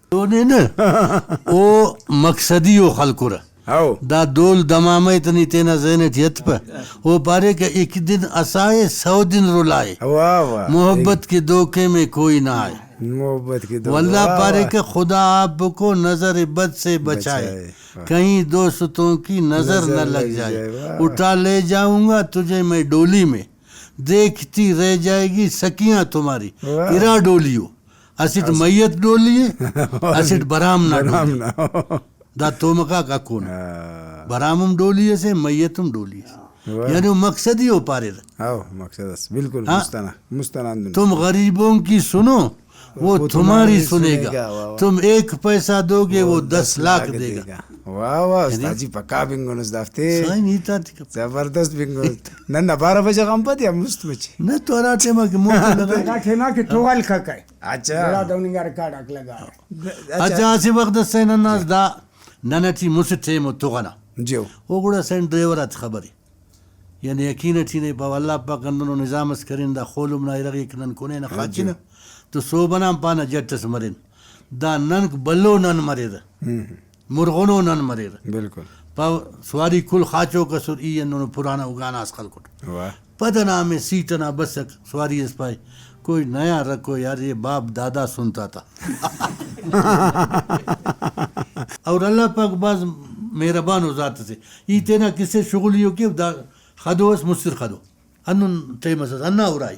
تو نے نہ، او مقصدی او خلکرہ۔ ہاؤ۔ دا دول دمامہ ءِ تہ نی تینا ذہن ٹی اتپہ۔ او پارے کہ ایک دن اسائے، سو دن رلائے۔ واہ واہ۔ محبت کے دھوکے میں کوئی نہ آئے۔ محبت کے دھوکے، واللہ واہ پارے واہ۔ کہ خدا آپ کو نظر بد سے بچائے۔ بچائے۔ واہ۔ کہیں دوستوں کی نظر نہ لگ جائے۔ واہ۔ اٹھا لے جاؤں گا تجھے میں ڈولی میں۔ دیکھتی رہ جائے گی سکیاں تمہاری۔ واہ۔ ارا ڈولیو۔ اسٹ اسٹ۔ میت ڈولی ءِ، اسٹ برام نا برام ڈولی۔ نا۔ دا تومکاک اکون۔ ہاں۔ برام ہم ڈولی ئسے، میت ہم ڈولی ئسے۔ واہ۔ یعنی او مقصد ہی او پاریرہ۔ ہاؤ، مقصد اس، بالکل، ہاں۔ مست ئنا، مست ئنا ہندن۔ تم غریبوں کی سنو، وہ وہ تمہاری تمہاری سنے سنے گا۔ گا، واہ، واہ۔ تم ایک پیسہ دو گے، وہ وہ دس لاکھ دے گا۔ واہ، واہ، یعنی استاد جی پکا بنگنس دافتے۔ سائیں، ہیت آتے کپ۔ زبردست بنگنس۔ نن نا بارہ بجہ غان پد یا مست بجے؟ نہ تو ہرا ٹائما کہ موٹر لگا۔ ہرا ٹائما کہ تو غلک کائے۔ اچھا۔ گڑا دہننگا ریکارڈ آک لگا۔ اچھا۔ اچھا، اسہ وخت اس سائیں ننا دا نن ٹی مسہ ٹائم و تغنا۔ جیو۔ او گڑا سائیں ڈرائیور آتے خبرے۔ یعنی یقین ٹی نے پاو اللہ پاک ہندنو نظام اس کرین، دا خولم نا ارغیک نن کنے نا ہاں جی۔ خاچنہ تو سہب ئنا ہم پانہ جٹ اس مرین۔ دا ننک بھلو نن مریرہ۔ ہم۔ مرغنو نن مریرہ۔ بالکل۔ پاو سواری کل خاچوک ئسر، ای ہندنو پرانا او گانا اس خلکٹ۔ واہ۔ پد ئنا ہمے سیٹ ئنا بسک، سواری ئس پائے، کوئی نیا رکھو یار، یہ باپ دادا سنتا تھا۔ اور اللہ پاک بھاز مہربان ءُ ذات سے۔ ای تینا کسے شغل ءِ ءُ کہ دا خدو ئس، مستر خدو۔ ہندن ٹائم ئس ئس، ہندا ارائی۔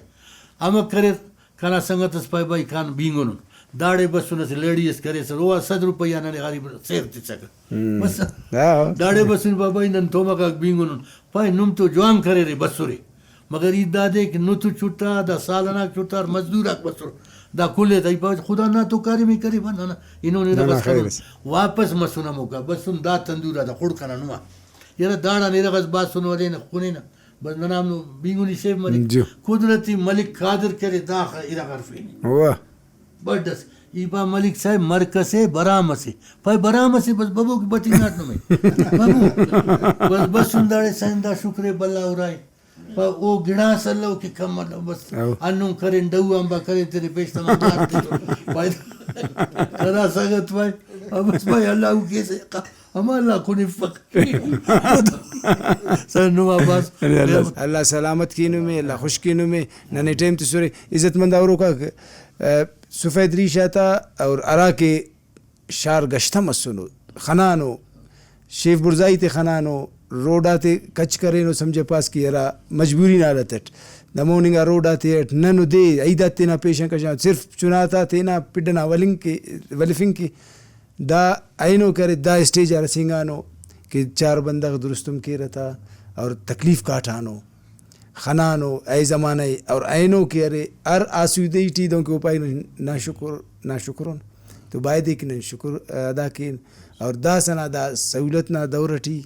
ہمک کریر، کنا سنگت ئس پائے، بھائی کان بینگنن۔ داڑے بسن اسہ لڑی ئس کریسر، او آ صد روپیہ ننے غریب سیر تسکہ۔ ہم۔ بس۔ ہاں۔ داڑے بسن پائے، بھائی نن تومک آک بینگنن۔ پائے نم تو جوان کریرے، بسرے۔ مگر ای دادے کہ نتو چٹا، دا سال ئناک چٹار، مزدور آک بسر۔ دا کل ءِ تہ ای پاوہ خدا نا تو کاریم ءِ کرے، بس ننا انہوں نے نہ، نہ، بس خیر کرون۔ اس۔ واپس مسن ہموکا، بسن دا تندور آ دا خڑک ئنا نما۔ یرہ داڑان ارغ ئس باسن ولینہ، خنینہ۔ بس ننا ہمو بینگنی سیو مریک۔ جی۔ قدرتی ملک قادر کرے داخہ ارغ ہرفینے۔ واہ۔ بڈ ئس۔ ای پا ملک صاحب مرک ئسے، برام ئسے۔ پائے برام ئسے، بس ببو کہ بٹی ناٹ نمے۔ ببو۔ بس، بس ہم داڑے سائیں دا شکر ءِ بھلا ارائے۔ پا او گڑاس الو کہ کم الو، بس۔ او۔ ہندن کرین، ڈو آنبا کرین، تینے پیش تما گار تیٹو۔ پائے کنا سنگت پائے، بس پائے اللہ او کیسے۔ ہمالا کنفک۔ سر نما باز۔ اللہ سلامت کینمے، اللہ خوش کینمے، ننے ٹائم تسرے۔ عزت مند اوروکا، آ، سفید ریش آتا اور ہرا کہ شار گشتہ مسنو، خنانو، شیف برزائی تے خنانو، روڈ آتے کچ کرینو، سمجھہ پاس کہ ہرا مجبوری نا حالت اٹ دموننگا روڈ آتے اٹ نن و دے عید آتے تینا پیشن کشان، صرف چنا تا تینا پڈ ئنا ولنگ کہ، ولفنگ کہ۔ دا اینو کہ ارے، دا اسٹیج آ رسینگانو کہ چار بندغ درستم کیرہ تا اور تکلیف کاٹانو، خنانو اے زمانہ ءِ، اور اینو کہ ارے، ہر آسودہی ٹی دہنکہ او پائے، نا شکر، نا شکر ان۔ تو بایدے کہ نن شکر ادا کین، اور داسہ نا دا سہولت نا دور ٹی،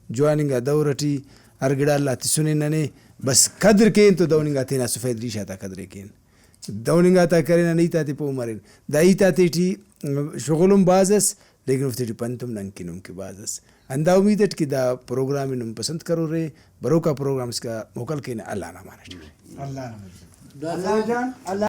جوان انگا دور ٹی ہر گڑا اللہ تسنے ننے، بس قدر کین تو دہن انگا تینا سفید ریش آتا قدر ءِ کین۔ دہن انگا تا کرے، نن ہیت آتے پہہ مرین۔ دا ہیت آتے ٹی شغل ہم بھاز ئس، لیکن اوفتے ٹی پنت ہم ننکن ہم کہ بھاز ئس۔ ہندا امید اٹ کہ دا پروگرام ءِ نم پسند کرورے، بروکا پروگرام اسکا موکل کینہ۔ اللہ نا امان اٹ۔ اللہ نا امان اٹ۔ اللہ جان، اللہ